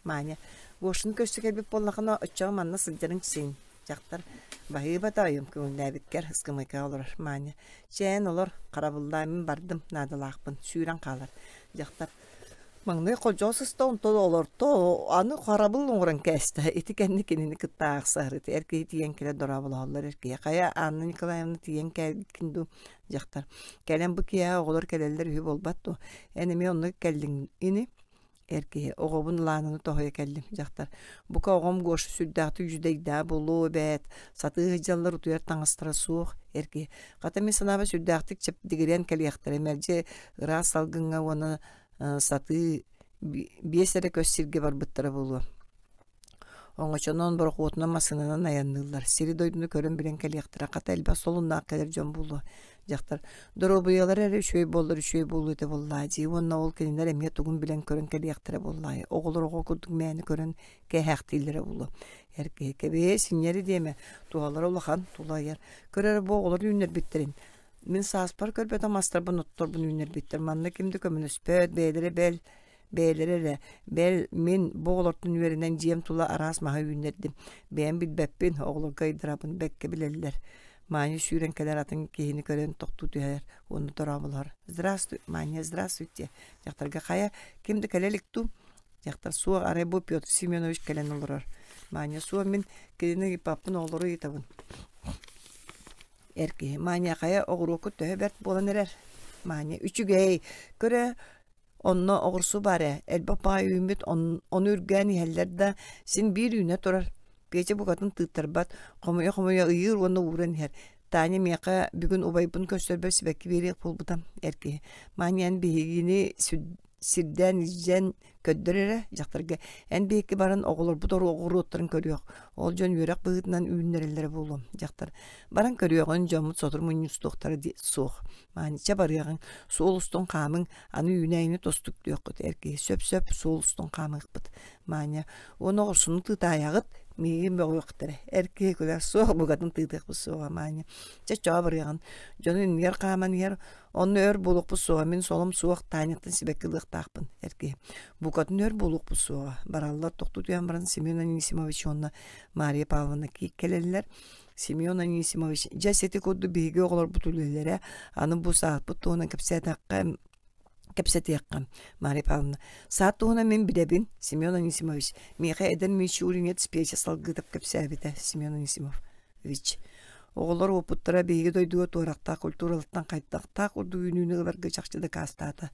Маня, Гошаны көрсө кэлбит буоллахына, оччоҕо манна сылдьарыҥ син. Дьахтар, баһыыба тоойум, көҥүллээбиккэр ыскамыайкаҕа олорор. Маня, чээн олор, харабыллаа, мин бардым, наадалаахпын, сүүрэн хаалар. Дьахтар, Маҥнай ходьоо сыста, онтон олорто, аны харабыл оҥорон кээстэ. Ити кэннэ кинини кытта аахсаһар эр киһи тиийэн кэлэ дорооболоһоллор эр киһи. Хайа Анна Николаевна тиийэн кэлгин дуу дьахтар. Кэлэн бу киэһэ оҕолор кэлэллэр үһү буолбат дуо? Эн эмиэ онно кэллиҥ ини? Эр киһи оҕобун Лаананы тоһуйа кэллим дьахтар. Бука оҕом Гоша сүрдээхтик дьүдэйдээ буолуо эбээт. Сатыы сылдьаллар утуйар таҥастара суох эр киһи. Хата мин санаабар сүрдээхтик чэбдигирэн кэлиэхтэрэ мэлдьи ыраас салгыҥҥа уонна сатыы биэс эрэ көс сиргэ барбыттара буолуо. Оҥочонон, борохуотунан, массыынанан айанныыллар. Сири-дойдуну көрөн-билэн кэлиэхтэрэ. Хата элбэх солуннаах кэлэр дьон буолуо. Дьахтар доруобуйалара эрэ үчүгэй буоллар үчүгэй буолуо этэ буоллаа дии уонна ол кинилэр эмиэ тугун билэн-көрөн кэлиэхтэрэ буоллаа. Оҕолор оҕо курдук мээнэ көрөн кээһээхтииллэрэ буолуо. Эр киһи кэбиһээ синньэри диэмэ, туһалара улахан, тулайар. Көр эрэ бу оҕолор үүннэрбиттэрин. Мин сааспар көрбөтөх мастарбын отторбун үүннэрбиттэр. Манна ким да көмөлөспөт, бэйэлэрэ бэл бэйэлэрэ эрэ, бэл, мин бу оҕолортон үөрэнэн дьиэм тула араас маһы үүннэрдим. Бэйэм билбэппин, оҕолорго ыйдарабын бэккэ билэллэр. Маня сүүрэн кэлэр атын киһини көрөн тохтуу түһэр уонна дорооболоһор. «Здравствуй, Маня, здравствуйте!» Дьахтарга хайа, ким да кэлэ илик дуу? Дьахтар суох, арай бу Петр Семенович кэлэн олорор. Маня суох, мин кинини ыйыппаппын, оҕолору ыйытабын. Эр киһи Маня хайа оҕуруоккут төһө бэрт буолан эрэр? Маня үчүгэй, көрө, онно оҕурсу баар ээ, элбэх баҕайы үүммүт, ону үргээн иһэллэр да, син биир үүнэ турар. Петя букатын тыыттарбат, хомуйа-хомуйа ыйыыр уонна ууран иһэр. Таня миэхэ бүгүн убайбын көрсөрбөр сибэкки биэриэх буолбута, эр киһи. Маня эн биһигини сирдээн илдьэн көрдөр эрэ дьахтарга эн биһикки баран оҕолорбут оҕуруоттарын көрүөх ол дьон үөрэх быһыытынан үүннэрэллэрэ буолуо дьахтар баран көрүөҕүн дьоммут сотору мунньустуохтара суох маанича барыаҕыҥ суол устун хаамыҥ аны үүнээйини тостук түөххүт эр киһи сөп-сөп суол устун хаамыахпыт Маня уонна оҕурсуну тыытаайаҕыт миигин мөҕүөхтэрэ эр киһи күлэр суох букатын тыытыахпыт суоҕа Маня чэ чоо барыаҕын дьону иннигэр хааман иһэр Онно өр буолуохпут суоҕа, мин солом суох, Таняттан сибэкки ылыахтаахпын, эр киһи. Букатын өр буолуохпут суоҕа. Бараллар тохтуу түһэн баран Семен Анисимович уонна Мария Павловна кэлэллэр. Семен Анисимович, дьэ сити курдук биһиги оҕолорбут үлэлэрэ, аны бу сааппыт туһунан кэпсээтэххэ кэпсэтиэххэ. Мария Павловна, саат туһунан мин билэбин, Семен Анисимович. Миэхэ эдэр Мичуринец Петя Салгытов кэпсээбитэ, Семен Анисимов. Вич. Оҕолор уопуттара биһиги дойдуга туорахтаах культуралартан хайдахтаах курдук үүнүүнү ыларга чахчы дакаастаата.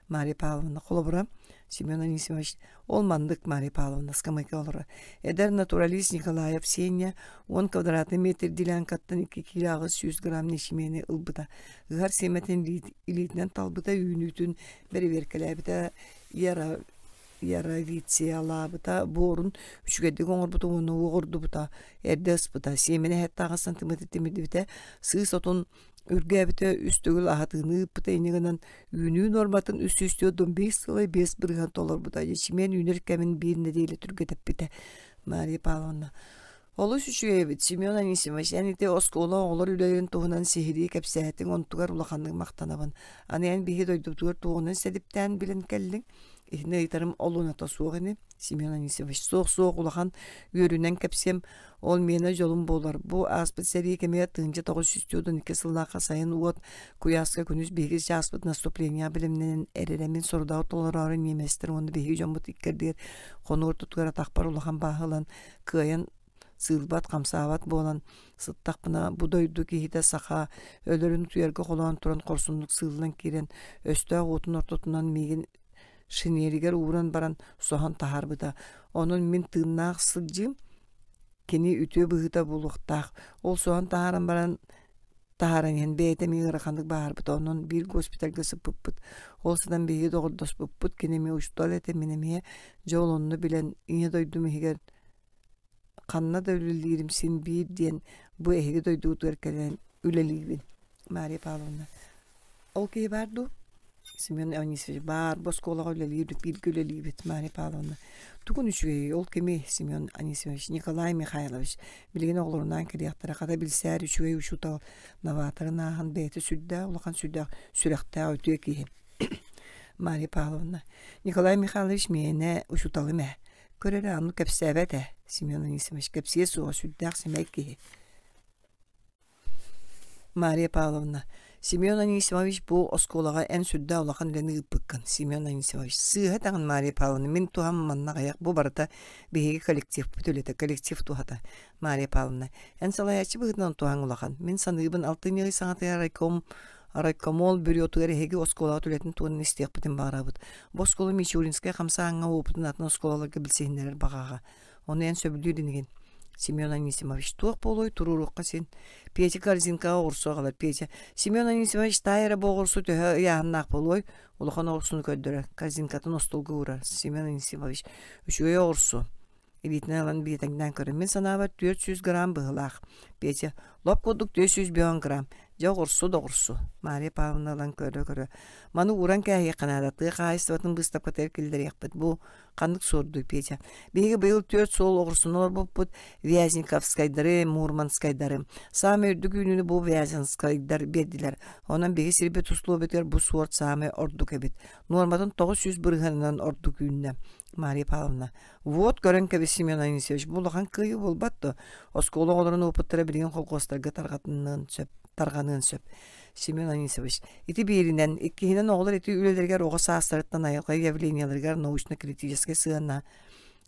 Мария Павловна холобура, Семен Анисимович ол маннык Мария Павловна скамейка олорор. Эдэр натуралист Николаев Сеня 10 квадратный метр делянкаттан 2 кило 800 грамм нечимени ылбыта. Ыһар сиэмэтин илиитинэн талбыта, үүнүүтүн бэрэбиэркэлээбитэ, яровициялаабыта, буорун үчүгэйдик оҥорбута уонна уоҕурдубута, эрдэ ыспыта, сиэмэни эһэттээҕэ сантиметр тимирдибитэ, сыыс отун үргээбитэ, үс төгүл аһатыыны ыыппыта инньэ гынан үүнүү нуорматын 345 сылай 5% толорбута, ячмень үүнэр кэмин биир нэдиэлэ түргэтэппитэ. Мария Павловна Олус үчүгэй эбит, Семен Анисимович, эн ити оскуола оҕолор үлэлэрин туһунан сиһилии кэпсээтиҥ, онтугар улаханнык махтанабын. Аны эн биһи дойдубутугар туоҕунан сэдиптээн билэн кэллиҥ? Итини ыйытарым олуоната суох ини, Семен Анисимович. Суох-суох улахан үөрүүнэн кэпсиэм, ол миэнэ дьолум буолар. Бу ааспыт сэрии кэмигэр 1992 сыллаахха сайын уот куйааска күнүс биһиги чааспыт наступлениеҕа бэлэмнэнэн эрэрэ мин сорудаҕы толороору ньиэмэстэр уонна биһиги дьоммут иккэрдигэр хонуу ортотугар атахпар улахан бааһы ылан кыайан сыылбат, хамсаабат буолан сыттахпына, бу дойду киһитэ саха өлөрүн утуйарга холоон туран хорсуннук сыыллан киирэн, өстөөх уотун ортотунан миигин шиниэригэр ууран баран соһон таһаарбыта. Онон мин тыыннаах сылдьыым, кини үтүө быһыыта буолуохтаах. Ол соһон таһааран баран таһааран иһэн бэйэтэ эмиэ ыараханнык бааһырбыта. Онон биир госпитальга сыппыппыт. Ол сытан биһиги доҕордоспуппут, кини эмиэ учуутал этэ, мин эмиэ. Дьэ ол онно билэн ийэ дойдум иһигэр ханна да үлэлиирим син биир диэн бу эһиги дойдугутугар кэлэн үлэлиибин. Мария Павловна ол киһи баар дуу? Семен Анисович баар, бу оскуолаҕа үлэлиибит, бииргэ үлэлиибит, Мария Павловна. Тугун үчүгэйий, ол кимий, Семен Анисимович, Николай Михайлович. Билигин оҕолорунаан кэлиэхтэрэ, хата билсээр үчүгэй учуутал новаторын ааһан бэйэтэ сүрдээх улахан сүрдээх сүрэхтээх үтүө киһи. Мария Павловна, Николай Михайлович миэнэ учууталым ээ. Көр эрэ, аны кэпсээбэт ээ, Семен Анисимович кэпсиэ суоҕа сүрдээх сэмэй киһи. Мария Павловна, Семен Анисимович бу оскуолаҕа эн сүрдээх улахан үлэни ыыппыккын. Семен Анисимович сыыһа этэҕин Мария Павловна мин туһам манна аҕыйах бу барыта биһиги коллективпыт үлэтэ коллектив туһата. Мария Павловна эн салайааччы быһыытынан туһаҥ улахан. Мин саныыбын алтынньы ый саҥатыгар райком райкомол бюротугар эһиги оскуолаҕыт үлэтин туһунан истиэхпитин баҕарабыт. Бу оскуола Мичуринскай хамсааһыҥҥа уопутун атын оскуолаларга билсиһиннэрэр баҕаҕа. Ону эн сөбүлүүр инигин. Семен Анисимович туох буолуой туруоруохха син. Петя корзинкаҕа оҕурсу аҕалар. Петя Семен Анисимович таай эрэ бу оҕурсу төһө ыйааһыннаах буолуой? Улахан оҕурсуну көрдөрөр. Корзинкатын остуолга уурар. Семен Анисимович үчүгэй оҕурсу. Илиитинэн ылан биэтэҥнээн көрөр. Мин санаабар 400 грамм быһыылаах. Петя лоп курдук 405 грамм. Дьэ оҕурсу да оҕурсу. Мария Павловна ылан көрө-көрө. Маны ууран кээһиэххэ наада. Тыа хаһаайыстыбатын быыстапкатыгар киллэриэхпит. Бу Ханнык суордуй, Петя? Биһиги быйыл түөрт суол оҕурсуну олорбуппут Вязниковскайдары, Мурманскайдары. Саамай үрдүк үүнүүнү бу Вяземскайдар биэрдилэр. Онон биһиги сирбит услуобуйатыгар бу суорт саамай ордук эбит. Нуорматын 900 бырыһыанынан ордук үүннэ. Мария Павловна, вот көрөн кэбис Семен Анисьевич, бу улахан кыайыы буолбат дуо? Оскуола оҕолорун опыттара билигин холкуостарга тарҕатыныан сөп, тарҕаныан сөп. Семен Анисович, ити бииринэн, иккиһинэн оҕолор ити үлэлэригэр оҕо саастарыттан айылҕа явлениеларыгар научно-критическэй сыһыаннаһа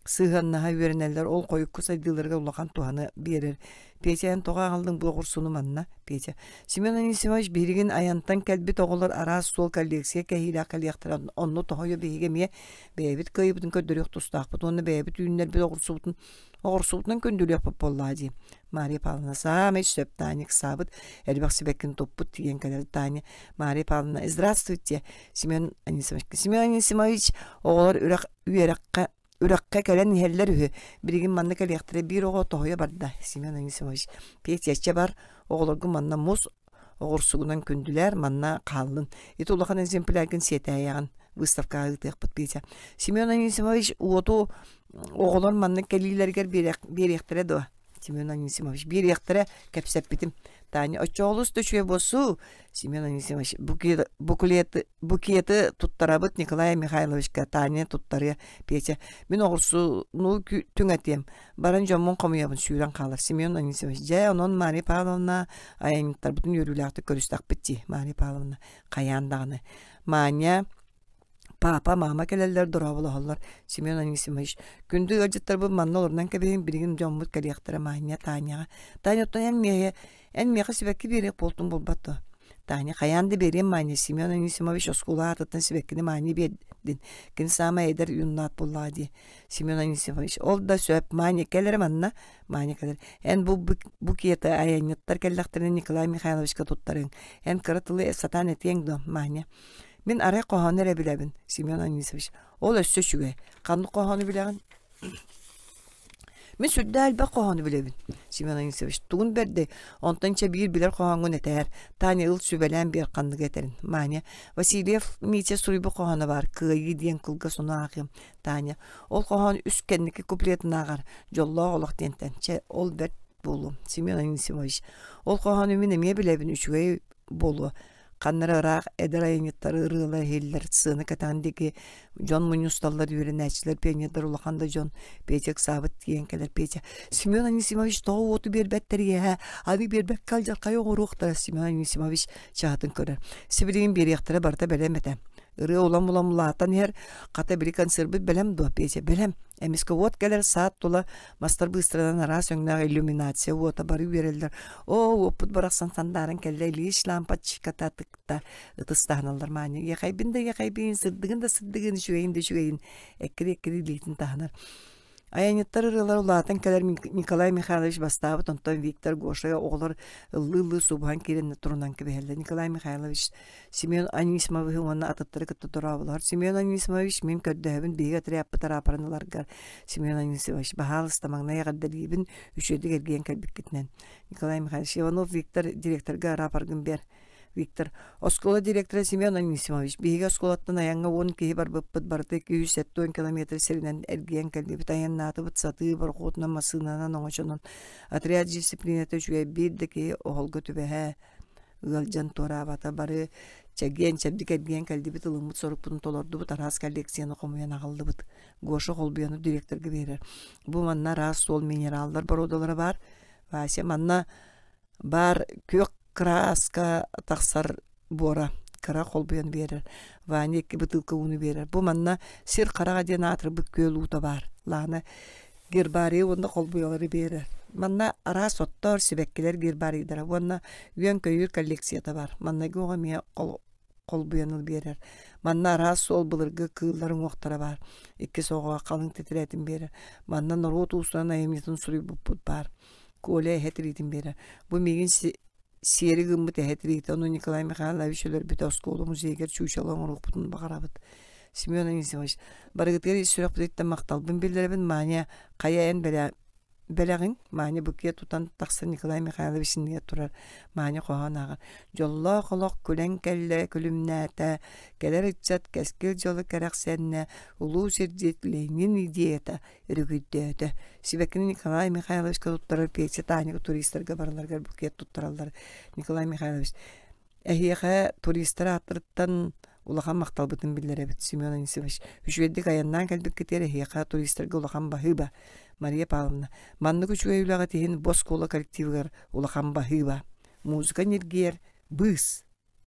сыһыаннаһа үөрэнэллэр, ол хойукку сайдыыларыгар улахан туһаны биэрэр. Петя, эн тоҕо аҕаллыҥ бу оҕурсуну манна? Петя, Семен Анисимович биһигин айантан кэлбит оҕолор араас суол коллекция кэһиилээх кэлиэхтэрэ, онно тоһойо биһиги эмиэ бэйэбит кыайыыбытын көрдөрүөх тустаахпыт уонна бэйэбит үүннэрбит оҕурсубутун Оҕурсубутунан күндүлүөхпүт буоллаҕа дии. Мария Павловна саамай сөп Таня ыксаабыт, элбэх сибэккини туппут тиийэн кэлэр Таня. Мария Павловна здравствуйте, Семен Анисимович. Семен Анисимович оҕолор үрэх үөрэххэ үрэххэ кэлэн иһэллэр үһү. Билигин манна кэлиэхтэрэ биир оҕо тоһуйа барда. Семен Анисимович Петя чэ бар, оҕолоргун манна мус оҕурсугунан күндүлээр манна хааллын. Ити улахан экземпляргын сиэтээйэҕин выставкаҕа ыытыахпыт Петя. Семен Анисимович уоту оҕолор маннык кэлиилэригэр биэриэхтэрэ дуо? Семен Анисимович биэриэхтэрэ кэпсэппитим. Таня оччоҕолус да үчүгэй буолсу. Семен Анисимович букеты, букеты туттарабыт Николай Михайловичка Таня туттарыа. Петя мин оҕурсуну түҥэтиэм. Баран дьоммун хомуйабын сүүрэн хаалар Семен Анисимович. Дьэ, онон Мария Павловна айанньыттарбытын үөрүүлээхтик көрүстэхпит дии, Мария Павловна. Хайаан даҕаны. Маня, папа, мама кэлэллэр, дорооболоһоллор. Семен Анисимович, күндү ыалдьыттарбыт манна олорунан кэбиһин, билигин дьоммут кэлиэхтэрэ Маня, Таняҕа. Таня, оттон эн миэхэ, эн миэхэ сибэкки биэриэх буолтун буолбат дуо? Таня, хайаан да биэриэм Маня, Семен Анисимович оскуола аатыттан сибэккини Маня биэрдин. Кини саамай эдэр юннаат буоллаҕа дии. Семен Анисимович, ол да сөп, Маня кэл эрэ манна. Маня кэлэр. Эн бу букеты айанньыттар кэллэхтэринэ Николай Михайловичка туттарыҥ. Эн кыра тылы сатаан этиэҥ дуо, Маня? Мин арай хоһоону эрэ билэбин, Семен Анисович. Ол өссө үчүгэй. Ханнык хоһоону билэҕин? Мин сүрдээх элбэх хоһоону билэбин, Семен Анисович. Тугун бэрдэй, онтон чэ биир билэр хоһооҥҥун этээр. Таня ыл сүбэлээн биэр ханныгы этэрин. Маня, Васильев Митя суруйбут хоһооно баар, Кыайыы диэн кылгас ону ааҕыам. Таня, ол хоһоон үс кэнники куплетын ааҕар, дьоллоох олох диэнтэн. Чэ, ол бэрт буолуо, Семен Анисимович. Ол хоһоону мин эмиэ билэбин, үчүгэй буолуо. Ханна эрэ ыраах эдэр айанньыттар ырыалар иһиллэр, сыана кэтэҕин диэки дьон мунньусталлар, үөрэнээччилэр, пионердар улахан да дьон. Петя ыксаабыт тиийэн кэлэр Петя. Семен Анисимович тоҕо уоту биэрбэттэр иэһэ, аны биэрбэккэ алдьархайы оҥоруохтара Семен Анисимович чаһытын көрөр. Сибилигин биэриэхтэрэ барыта бэлэм этэ. Ырыа улам-улам улаатан иһэр, хата били консервбыт бэлэм дуо, Петя? Бэлэм. Эмискэ уот кэлэр, саат тула мастар быыстарынан араас өҥнөөх иллюминация уота бары үөрэллэр. Оо, уоппут барахсан сандааран кэллэ, Ильич лампочката тыкта, ытыс таһыналлар Маня. Иэхэйбин да иэхэйбин, сырдыгын да сырдыгын, үчүгэйин да үчүгэйин, эккири-эккири илиитин таһынар. Айанньыттар ырыалара улаатан кэлэр Николай Михайлович бастаабыт, онтон Виктор, Гоша оҕолор ыллыы-ыллыы субуһан киирэн турунан кэбиһэллэр. Николай Михайлович Семен Анисимовиһы уонна атыттары кытта дорооболоһор. Семен Анисимович, мин көрдөһөбүн биһиги отрядпыт араапарын ыларгар. Семен Анисимович, баһаалыста маҥнай эҕэрдэлиибин, үчүгэйдик эргийэн кэлбиккитинэн. Николай Михайлович, Иванов Виктор директорга араапаргын бер. Виктор, оскуола директора Семен Анисимович, биһиги оскуолаттан айаҥҥа уон киһи барбыппыт, барыта 270 километр сиринэн эргийэн кэллибит, айаннаатыбыт сатыы, борохуотунан, массыынанан, оҥочонон. Отряд дисциплината үчүгэй, биир да киһи оһолго түбэһэ ыалдьан туораабата, бары чэгиэн, чэбдик эргийэн кэллибит, ылыммыт сорукпутун толордубут, араас коллекцияны хомуйан аҕаллыбыт. Гоша холбуйаны директорга биэрэр. Бу манна араас суол минераллар боруодалара баар. Вася манна баар күөх. Кырааска тахсар буора кыра холбуйан биэрэр. Ваня икки бытыылка ууну биэрэр. Бу манна сир хараҕа диэн аатырбыт күөл уута баар. Лаана гербарийы уонна холбуйалары биэрэр. Манна араас оттор, сибэккилэр гербарийдара уонна үөн-көйүүр коллекцията бар. Манныгы оҕо эмиэ холбуйаны биэрэр. Манна араас суол былыргы кыыллар уҥуохтара баар. Иккис оҕоҕо халыҥ тэтирээтин биэрэр. Манна норуот уусуран айымньытын суруйбуппут баар. Коля эһэ тириитин биэрэр. Бу миигин сиэри гыммыт эһэ тириитэ, ону Николай Михайлович өлөрбүтэ оскуола музейыгар чуучала оҥоруохпутун баҕарабыт. Семен Анисимович, барыгытыгар ис сүрэхпититтэн махталбын биллэрэбин, Маня, хайа эн бэлэҕиҥ Маня букет тутан тахсан Николай Михайлович иннигэр турар Маня хоһоон ааҕар дьоллоох олох күлэн кэллэ күлүмнээтэ кэлэр ыччат кэскил дьолу кэрэхсэннэ улуу сирдьит Ленин идеята өрүкүйдөөтө сибэккини Николай Михайловичка туттарар Петя Таня туристарга барыларыгар букет туттараллар Николай Михайлович Эһиэхэ туристар ааттарыттан улахан махталбытын биллэрэбит, Семен Анисимович. Үчүгэйдик айаннаан кэлбиккитигэр эһиэхэ туристарга улахан баһыыба. Мария Павловна, маннык үчүгэй үлэҕит иһин бу оскуола коллективыгар улахан баһыыба. Музыка ньиргийэр, быыс.